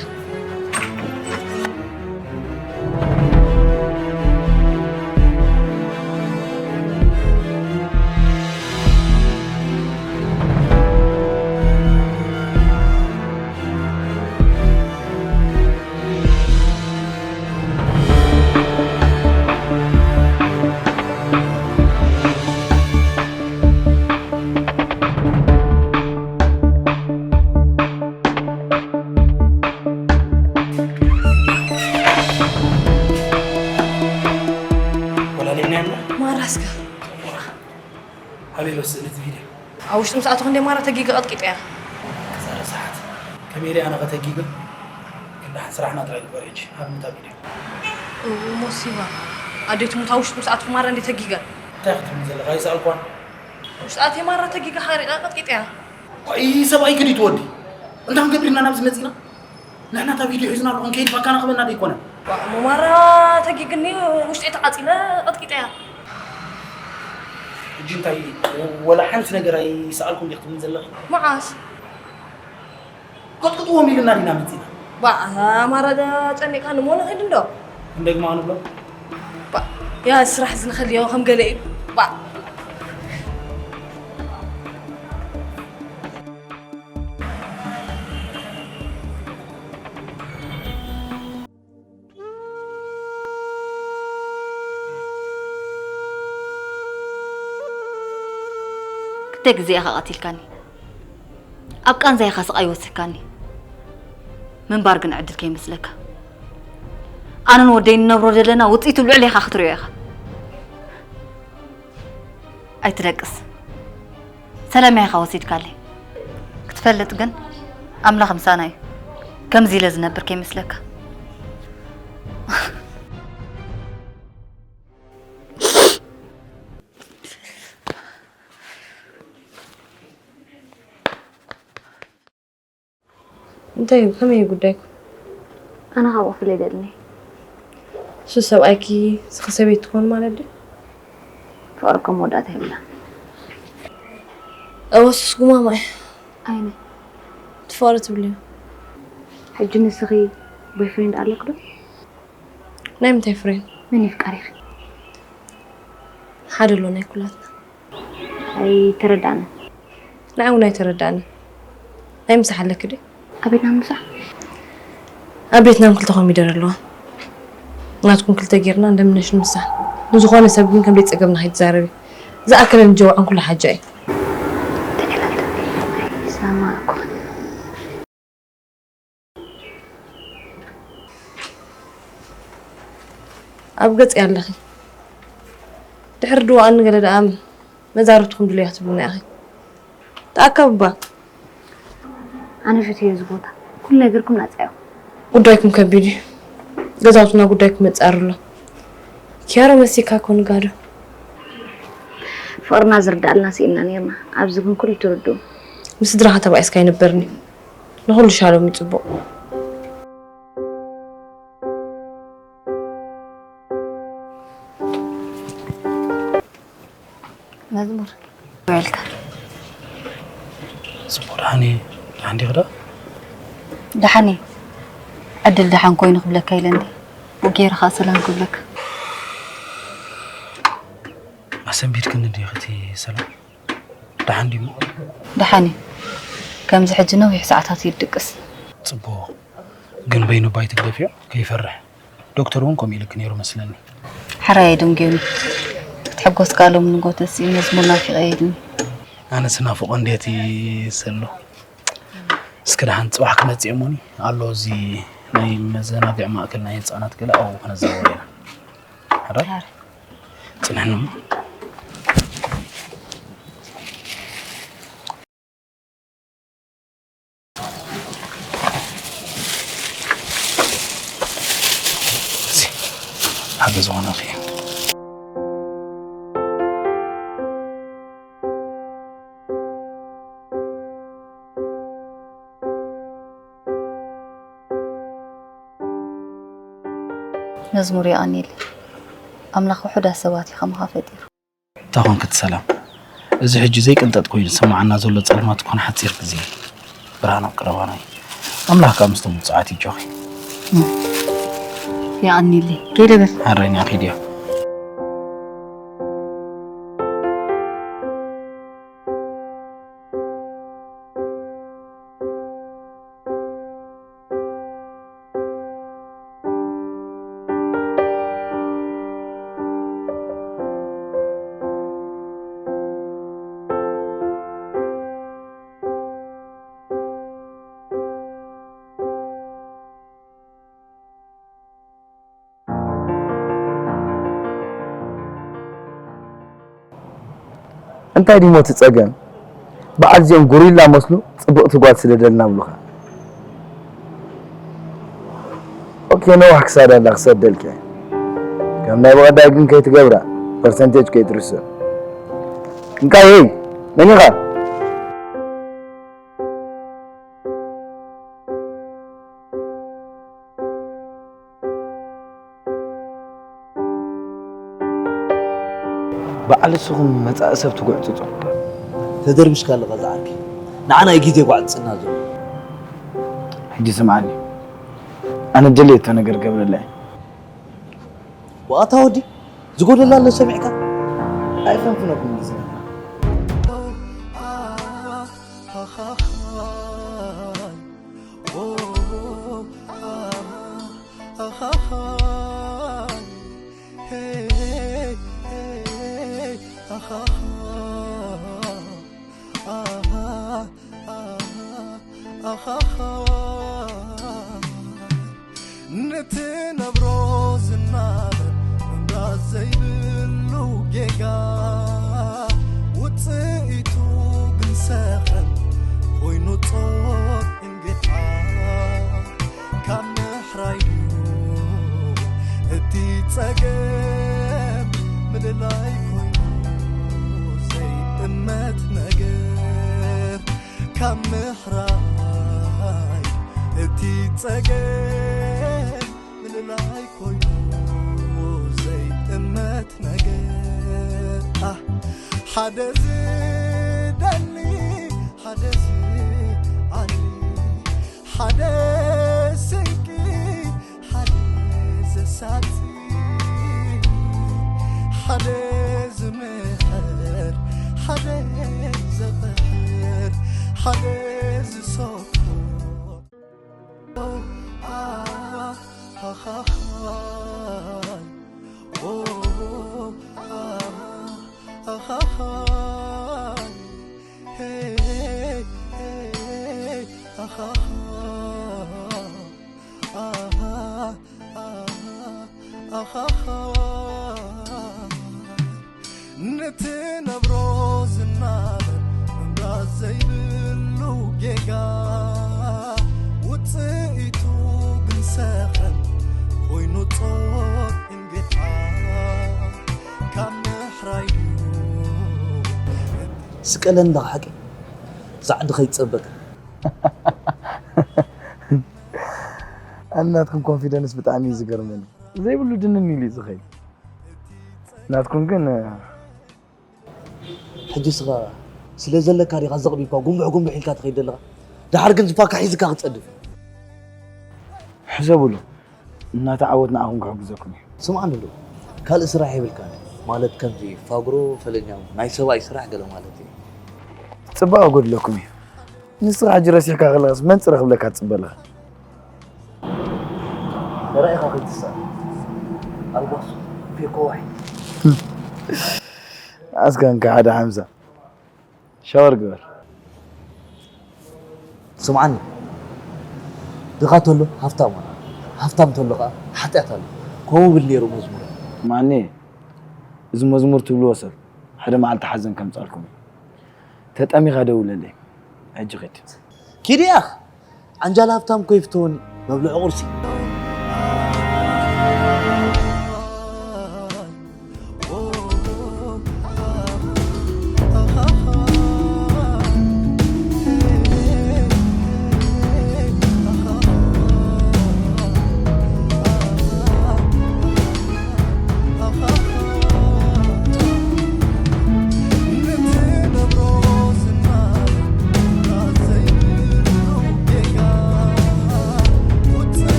ወላሌና ያለ ማራስካ ኣበይ ኣሎ ስእሊ እቲ ቪድዮ? ኣብ ውሽጢ ምስ ኣተኹ እንደ ማራ ተጊገ ቀጥቂጠያ። ክዛ ረሳሓት። ከመይ ኢለ ኣነ ከተጊገ? ክንዳሕን ስራሕና ጥራይ ንግበር ሕጂ። ሃብኒ እታ ቪድዮ። እው፣ ሞሲባ። ኣዴ ትሙት ኣብ ውሽጢ ምስ ኣተኹ ማራ እንደ ተጊገ። እንታይ ክትብልኒ ዘለኻ? ኣይሰኣልኳን። ውሽጢ ኣትየ ማራ ተጊጋ ሓሪቐ ቀጥቂጠያ። ቆይ ሰብኣይ ከዲት ወዲ እንታይ ክንገብር ኢና ናብዚ መፂና? ንሕና እታ ቪድዮ ሒዝና ኣለኹ፣ ከይድ ባካና ክበና ደይኮነ። እሞ ማራ ተጊግኒ ውሽጢ ተቓፂለ ቀጥቂጠያ። ሕጂ እንታይ ወላ ሓንቲ ነገር ኣይሰኣልኩም ዲኹም ዘለኹም? መዓስ? ከጥቅጥዎም ኢልና ዲና መፂና? ባ ማራ ጨኒቕካ ንሞ ንኸይድ እንዶ። እንደግማ ንብሎ። ባ ያ ስራሕ ዝንኸልዮ ከም ገለ እዩ። ባ ክልተ ግዜ ኢኻ ቀቲልካኒ። ኣብ ቃንዛ ኢኻ ስቓይ ወሲኽካኒ። ምንባር ግን ዕድል ከይመስለካ። ኣነን ወደይ ንነብሮ ዘለና ውፅኢቱ ልዕሌኻ ክትሪኦ ኢኻ። ኣይትደቅስ። ሰላም ኢኻ ወሲድካለይ። ክትፈልጥ ግን ኣምላኽ ምሳና እዩ። ከምዚ ኢለ ዝነብር ከይመስለካ። እንታይ እዩ ከመይ እዩ ጉዳይኩም? ኣነ ካብ ክፍለይ ደልኒ እሱ ሰብኣይኪ ስኺ ሰበይቲ ትኾኑ ማለት ድዩ? ፍቕሪ ከም መወዳእታ የብላን። እወ እሱስ ጉማማ እዩ ኣይነ ትፍቕሪ ትብልዮ። ሕጂ ንስኺ ቦይፍሬንድ ኣለክ ዶ? ናይ ምንታይ ፍሬንድ? መን ይፍቀር ኢኺ? ሓደ ኣሎ ናይ ኩላትና ኣይተረዳእንን። ንዓይ እውን ኣይተረዳእንን። ናይ ምሳሕ ኣለኪ ድዩ? ኣብ ቤትና ምሳሕ? ኣብ ቤትና እውን ክልተ ኮሚደረ ኣለዋ። ናትኩም ክልተ ጌርና እንደምነሽ ንምሳሕ። ንዝኾነ ሰብ ግን ከም ደይጸገብና ከይትዛረቢ። ዝኣከለን ጀውዓን ኩሉ ሓጃ እዩ። ተገላልጠኒ። ኣይሰማዕኩን። ኣብ ገጽ ኣለኺ። ድሕሪ ድዋኣኒ ገለ ደኣ መዛርብትኹም ድልያ ክትብሉና ኢኺ። ተኣከብባ። ኣነ ሸትዮ እዚ ቦታ። ኩሉ ነገርኩም ናጻ እዩ። ጉዳይኩም ከቢድ እዩ። ገዛውትና ጉዳይኩም መጻር ኣሎ። ኪያሮ መሲካ ኮን ጋዶ። ፍቕርና ዝርዳእልና ስኢንና ነርና። ኣብዚ ግን ኩሉ ትርድኡ። ምስ ስድራኻ ተባኢስካ ኣይነበርኒ። ንኹሉ ሻሎም እዩ ጽቡቕ። መዝሙር ውዕልካ ጽቡቕ ደሓን እየ። ደሓን ዲኺ ዶ? ደሓን እየ። ዕድል ደሓን ኮይኑ ክብለካ ኢለ እንዲ ገይረ ኸኣ ሰላም ክብለካ። ኣሰንቢድክኒ ዲኺ እቲ ሰላም? ደሓን ድዩ? ደሓን እዩ። ከምዚ ሕጂ ነዊሕ ሰዓታት እዩ ድቅስ። ጽቡቕ። ግን በይኑ ባይ ትግደፍዮ? ከይፈርሕ። ዶክተር እውን ከምኡ ኢልክ ነይሩ መስለኒ። ሓራይ ኣይደንጉዮን እዩ። ክትሕጎስ ከኣ ሎሚ ንጎተሲ መዝሙር ናፊቐ እየ ኢሉኒ። ኣነስ ናፍቖ እንዴት ይሰሎ። እስኪ ደሓን ጽባሕ ክመጽእ እሞኒ ኣሎ እዚ ናይ መዘናግዒ ማእከል ናይ ህጻናት ገለ ኣብኡ ክነዘዋውር ኢና። ሓዳር ጽንሕኒ እሞ። ሓደ ዝኾነኺ መዝሙር የቐንየለይ ኣምላኽ ውሑዳት ሰባት እዩ ከማኻ ፈጢሩ። እንታይ ኾንኪ እቲ ሰላም? እዚ ሕጂ ዘይቅንጠጥ ኮይኑ ዝስምዓና ዘሎ ጸልማት እኮ ንሓጺር ግዜ እዩ። ብርሃን ኣብ ቀረባና እዩ። ኣምላኽ ከኣ ምስቶም ውጹዓት እዩ ኣጆኺ። የቐንየለይ። ከይደ በል። ሓራይ ንዓ ከይደ እየ። እንታይ ድዩ እቲ ጸገም? በዓል እዚኦም ጉሪላ መስሉ ጽብቕቲ ጓል ስደደልና ብሉኻ። ኦኬ ነዋሕ ክሳዳ ኣላ ክሰደልኪ። ከም ናይ ብቐዳይ ግን ከይትገብራ ፐርሰንቴጅ ከይትርስዕ። እንካይ ሄይ መን ኢኻ? በዓል እስኹም መጻኢ ሰብ ትጉዕጽጹ። ተደርቢሽካ ኣለኻ ዝዓርከይ። ንዓና እዩ ግዜ ጓዕጽና ዘሎ። ሕጂ ስምዓኒ። ኣነ ደልየቶ ነገር ገብረላ እየ። ዋታ ወዲ፣ ዝጎደላ ኣሎ ሰሚዕካ? ኣይፈንፍነኩም ግዜ። ንትነብሮ ዝናበር ምምራዝ ዘይብሉ ጌጋ፣ ውጽኢቱ ግን ሰኸን ኮይኑ ጾር እንጌታ። ካብ ምሕራዩ እቲ ጸገም ምልላይ ኮይኑ ዘይጥመት ነገር፣ ካብ ምሕራይ እቲ ጸገም ምልላይ ኮይኑ ዘይጥመት ነገር። ኣህ፣ ሓደ ዝደሊ፣ ሓደ ዝዓሊ፣ ሓደ ስንቂ፣ ሓደ ዘሳቲ፣ ሓደ ዝምሕር፣ ሓደ ዘቕሕር፣ ሓደ ዝሰኮ። ንትነብሮ ዝናበር ምምራዝ ዘይብሉ ጌጋ፣ ውጽኢቱ ግን ሰኸን ኮይኑ ጾር እንጌታ። ካብ ምሕራዩ ስቀለኒ ዳኻ ሓቂ ዛዕዲ ከይጸበካ። ኣነ ናትኩም ኮንፊደንስ ብጣዕሚ እዩ ዝገርመኒ። ዘይብሉ ድንን ኢሉ እዩ ዝኸይድ። ናትኩም ግን፣ እ፣ ሕጂ ስኻ ስለ ዘለካ ዲኻ ዘቕቢብካ ጉንብሕ ጉንብሕ ኢልካ ትኸይድ ዘለኻ? ደሓር ግን ዝፋካ ሒዝካ ክጸድፍ። ሕሰቡሉ፣ እናተዓወት ንዓኹም ክሕግዘኩም እዩ። ስምዓኒ ዶ፣ ካልእ ስራሕ የብልካን? ማለት ከምዚ ፋግሮ ፈለኛ ናይ ሰብኣይ ስራሕ ገለ ማለት እዩ። ጽባቐ ጎድለኩም እዩ። ንስኻ ሕጂ ረሲሕካ ከለኻስ መን ጽረ ክብለካ ትጽበ ኣለኻ? ንራኢኻ ከይትስኣል። ኣልባሶ፣ ፔኮ ዋሒድ። ኣስካንካ ሓደ ሓምሳ። ሻወር ግበር። ስምዓኒ፣ ድኻ ተሎ ሃፍታም ኣሎ፣ ሃፍታም ተሎ ኸዓ ሓጢኣት ኣሎ። ከምኡ ብል ነይሩ መዝሙር። ማኔ፣ እዚ መዝሙር ትብልዎ ሰብ ሓደ መዓልቲ ሓዘን ከምጻልኩም እዩ። ተጠሚኻ ደውለለይ። ሕጂ ኺድ። ኪድ ያኽ! ዓንጃል ሃብታም እኮ ይፍተወኒ፣ መብልዒ ቁርሲ።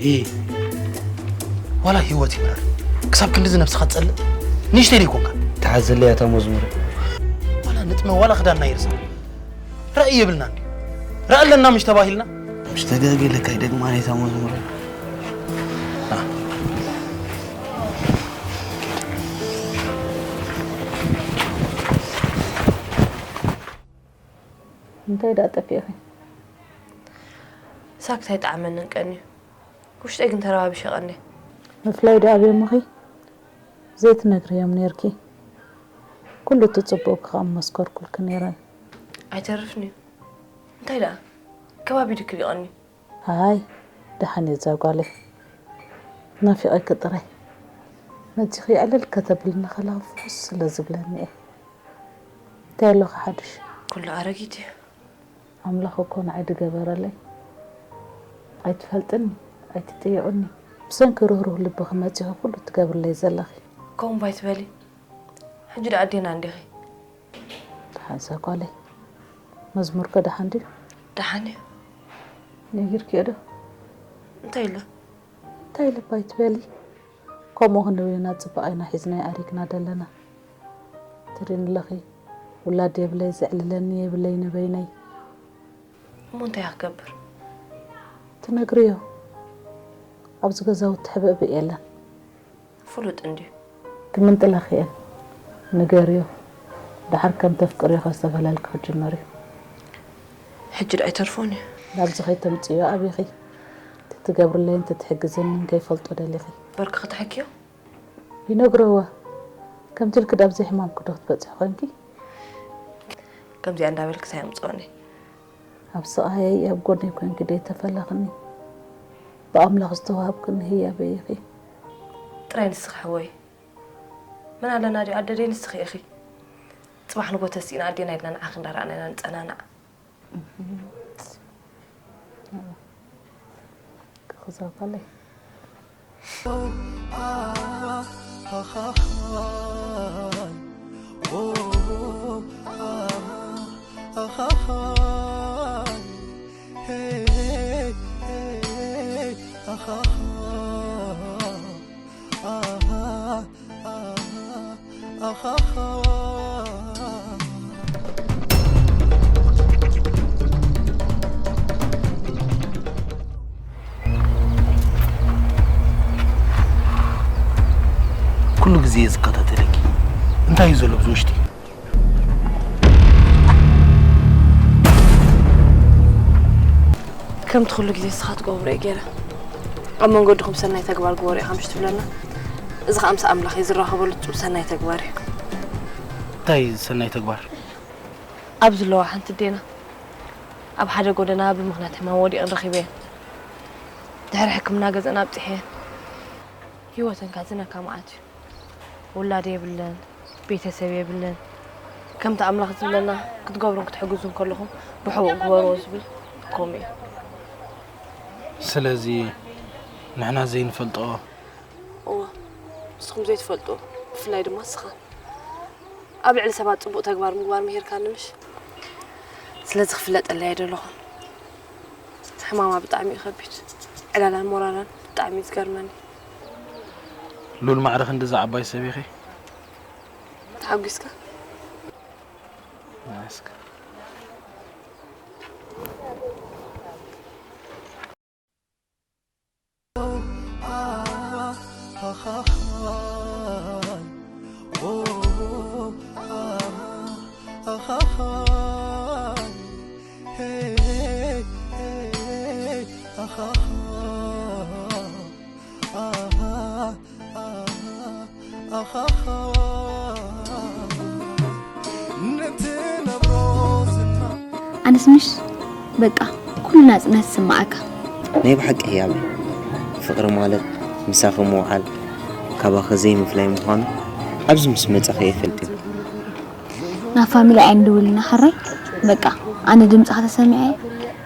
ኢ ዋላ ህይወት ይምረር። ክሳብ ክንድዚ ነብስኻ ትጸልእ? ንእሽተይ ደይኮንካ? ተሓዘለይ ኣታ መዝሙር። ዋላ ንጥመ ዋላ ክዳንና ይርሳ። ራእይ የብልና እንዲ። ራእይ ኣለና ምሽ ተባሂልና? ምሽ ተጋጌለካ ይደግማ ነታ መዝሙር። እንታይ ደኣ ጠፊእኺ? ሳክት ኣይጠዓመንን ቀንዩ። ውሽጠይ ግን ተረባቢሸ ቀንየ። ምፍላይ ደኣ ኣብዮምኺ ዘይትነግርዮም ነይርኪ። ኩሉ እቲ ጽቡቕኪ ከኣ ምመስከርኩልኪ ነይረ። ኣይተርፍን እዩ። እንታይ ደኣ ከባቢድኪ ድዩ ቀንዩ? ኣይ ደሓን እየ እዛ ጓለይ። ናፊቐኪ ጥራይ። መጺኺ ዕልል ከተብልኒ ከለኺ ፍኹስ ስለ ዝብለኒ እየ። እንታይ ኣለኺ ሓድሽ? ኩሉ ኣረጊት እዩ። ኣምላኽ እኮ ንዓይ ድገበረለይ። ኣይትፈልጥኒ፣ ኣይትጥይቕኒ። ብሰንኪ ርህሩህ ልብኺ መጺኺ ኩሉ ትገብርለይ ዘለኺ። ከምኡ እምባ ኣይትበሊ። ሕጂ ደኣ ኣዴና እንዲኺ። ደሓን እዛ ጓለይ። መዝሙርከ ደሓን ድዩ? ደሓን እዩ። ነጊርክዮ ዶ? እንታይ ኢለ? እንታይ ኢለ እባ ኣይትበሊ። ከምኡ ክንብል ኢና ጽባቐና ሒዝና ኣሪግና ደለና። ትሪእኒ ኣለኺ፣ ውላድ የብለይ፣ ዘዕልለኒ የብለይ ንበይነይ። እሞ እንታይ እያ ክገብር? ትነግርዮ። ኣብዚ ገዛውቲ ሕብእብእ የለን። ፍሉጥ እንድዩ። ክምንጥላ ክእል። ንገርዮ። ደሓር ከም ተፍቅርዮ ከስተብህለልኪ ክጅምር እዩ። ሕጂ ደኣ ኣይተርፎን እዩ። ናብዚ ከይተምጽእዮ ኣቢኺ ትትገብርለይን ትትሕግዝንን ከይፈልጦ ደሊኺ። በርኪ ክትሕክዮ? ይነግርዋ። ከምቲ ኢልኪ ዳብ ዘይሕማምኪ ዶ ክትበጽሒ ኮንኪ? ከምዚኣ እንዳበልክስ ኣየምጽኦን እየ። ኣብ ስቓየይ ኣብ ጎነይ ኮንኪ ደይተፈለኽኒ፣ ብኣምላኽ ዝተዋህብክኒ ህያበይ ኢኺ። ጥራይ ንስኺ ሓወይ። መን ኣለና ድዩ ኣደ ደይ ንስኺ ኢኺ። ጽባሕ ንጎ ተሲእና ኣዴና ኢልና ንዓኺ እንዳረኣና ኢና ንጸናናዕ። ክዛባለይ ኩሉ ግዜ እየ ዝከታተለኪ። እንታይ እዩ ዘሎ ብዚ ውሽጢ? ከምቲ ኩሉ ግዜ ንስኻ ትገብሮ እየ ገይረ። ኣብ መንገድኹም ሰናይ ተግባር ግበሩ ኢኻ ምሽ ትብለና። እዚ ኸኣ ምስ ኣምላኽ እዩ ዝራኸበሉ ጽቡቕ ሰናይ ተግባር እዩ። እንታይ ሰናይ ተግባር? ኣብ ዘለዋ ሓንቲ ኣዴና ኣብ ሓደ ጎደና ብምኽንያት ሕማም ወዲቐን ረኺበየን። ድሕሪ ሕክምና ገዝአን ኣብጺሐየን። ህይወተን ከኣ ዝነካ መዓት እዩ። ውላድ የብለን፣ ቤተሰብ የብለን። ከምቲ ኣምላኽ ዝብለና ክትገብሩን ክትሕግዙን ከለኹም ብሕቡእ ግበርዎ ዝብል ከምኡ እዩ። ስለዚ ንሕና ዘይንፈልጦ እወ፣ ንስኹም ዘይትፈልጡ፣ ብፍላይ ድማ ንስኻ ኣብ ልዕሊ ሰባት ጽቡቕ ተግባር ምግባር ምሂርካኒ ምሽ? ስለዚ ክፍለጠለይ ኣይደለኹን። ሕማማ ብጣዕሚ እዩ ከቢድ። ዕላላን ሞራላን ብጣዕሚ እዩ ዝገርመኒ። ሉል ማዕረ ክንድዚ ዓባይ ሰብ ኢኺ። ተሓጒስካ? ናስካ። ኣነስ ምሽ በቃ ኩሉ ናጽነት ዝስምዓካ። ናይ ብሓቂ ህያበይ፣ ፍቕሪ ማለት ምሳኺ ምውዓል፣ ካባኺ ዘይምፍላይ ምዃኑ ኣብዚ ምስ መጻኺ እየ ፈሊጠ። ናብ ፋሚሊ ኣይንድውል ኢና ሕራይ። በቃ ኣነ ድምጽኻ ተሰሚዐ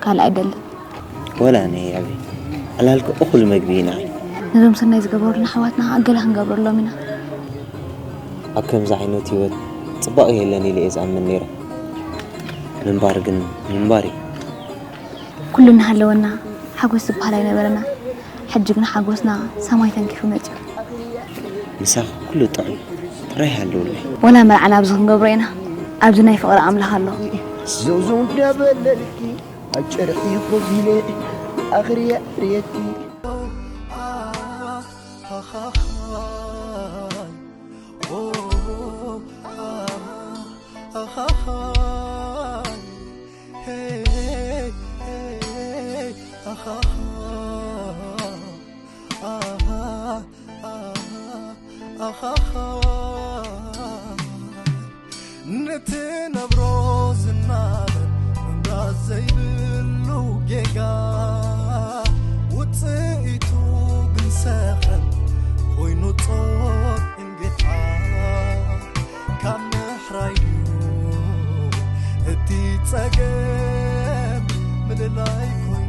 ካልእ ኣይደልን። ወላ ኣነ ህያበይ፣ ዕላልኪ እኹል መግቢ እዩ ንዓይ። ነዞም ሰናይ ዝገበሩልና ኣሕዋትና ኸኣ ገለ ክንገብረሎም ኢና። ኣብ ከምዚ ዓይነት ህይወት ጽባቕ የለን ኢለ እየ ዝኣምን ነይረ። ምንባር ግን ምንባር እዩ። ኩሉ እናሃለወና ሓጎስ ዝበሃል ኣይነበረና። ሕጂ ግን ሓጎስና ሰማይ ተንኪፉ መጺኡ። ምሳኺ ኩሉ ጥዑም ጥራይ ሃለውለይ። ወላ መርዓና ኣብዚ ክንገብሮ ኢና። ኣብዚ ናይ ፍቕሪ ኣምላኽ ኣሎ። ዞዞ እንዳበለልኪ ኣብ ጨርሒ ኮፍ ኢለ ኣኽርየ ርየኪ ንትነብሮ ዝናበር ምምራዝ ዘይብሉ ጌጋ ውፅኢቱ ግን ሰኸን ኮይኑ ጾር እንጌታ ካብ ምሕራዩ እቲ ጸገም ምልላይ ኮይኑ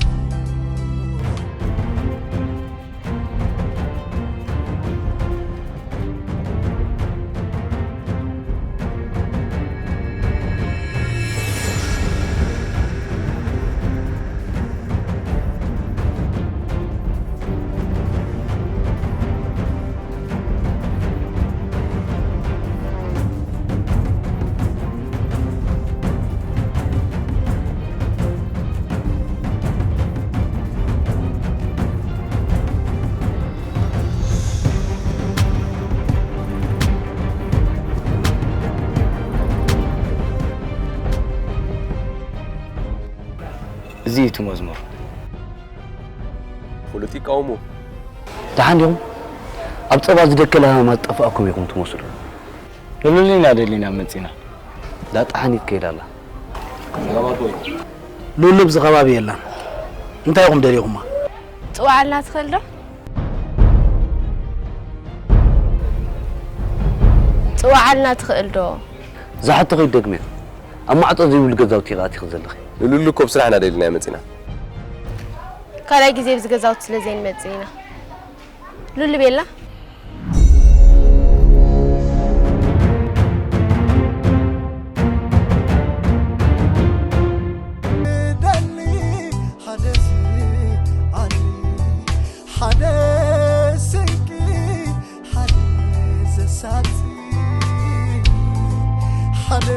እዚ እዩ እቲ መዝሙር። ፍሉጥ ይቃወሙ። ደሓን ዲኹም? ኣብ ጸባ ዝደከለ ሃማማት ዝጠፋእኩም ኢኹም ትመስሉ። ንሉሊና ደሊና መጺና። ዳጣ ሓኒት ከይዳ ኣላ። ሉሉ ኣብዚ ከባቢ የላን። እንታይ ኢኹም ደሊኹማ? ጽዋዓልና ትኽእል ዶ? ጽዋዓልና ትኽእል ዶ? እዛ ሕቶ ከይትደግምያ። ኣብ ማዕጾ ዘይብሉ ገዛውቲ ኢኻ ኣቲኺ ዘለኺ። ንሉሉ እኮ ብስራሕና ደሊናያ መጺና። ካልኣይ ግዜ ኣብዚ ገዛውቲ ስለ ዘይንመጽእ ኢና። ሉሉ ቤላ። ደሊ ሓደ ስዓል ሓደ ስንቂ ሓደ ዘሳቲ ሓደ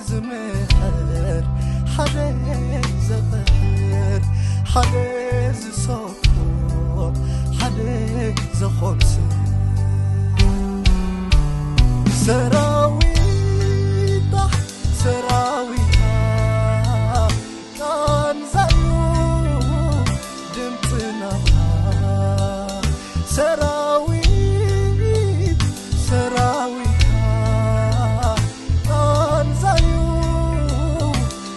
ዝምሕር ሓደ ዘቕሕር ሓደ ዝሰ ሓደ ዝኾንስ ሰራዊታ ሰራዊታ ቃንዛዩ ድምፅናታ ሰራዊት ሰራዊታ ቃንዛዩ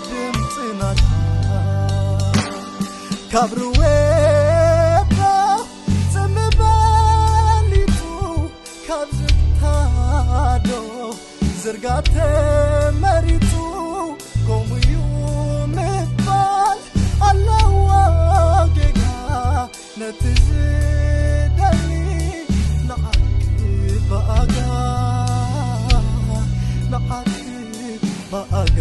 ድምፅናታ ካብ ርዌዳ ጽምባሊቱ ካብ ዝታዶ ዝርጋተ መሪቱ ከምኡ እዩ ምባል ኣለዋ ጌጋ ነቲ ዝደሊ ንዓኪ ብኣጋ ንዓኪ ብኣጋ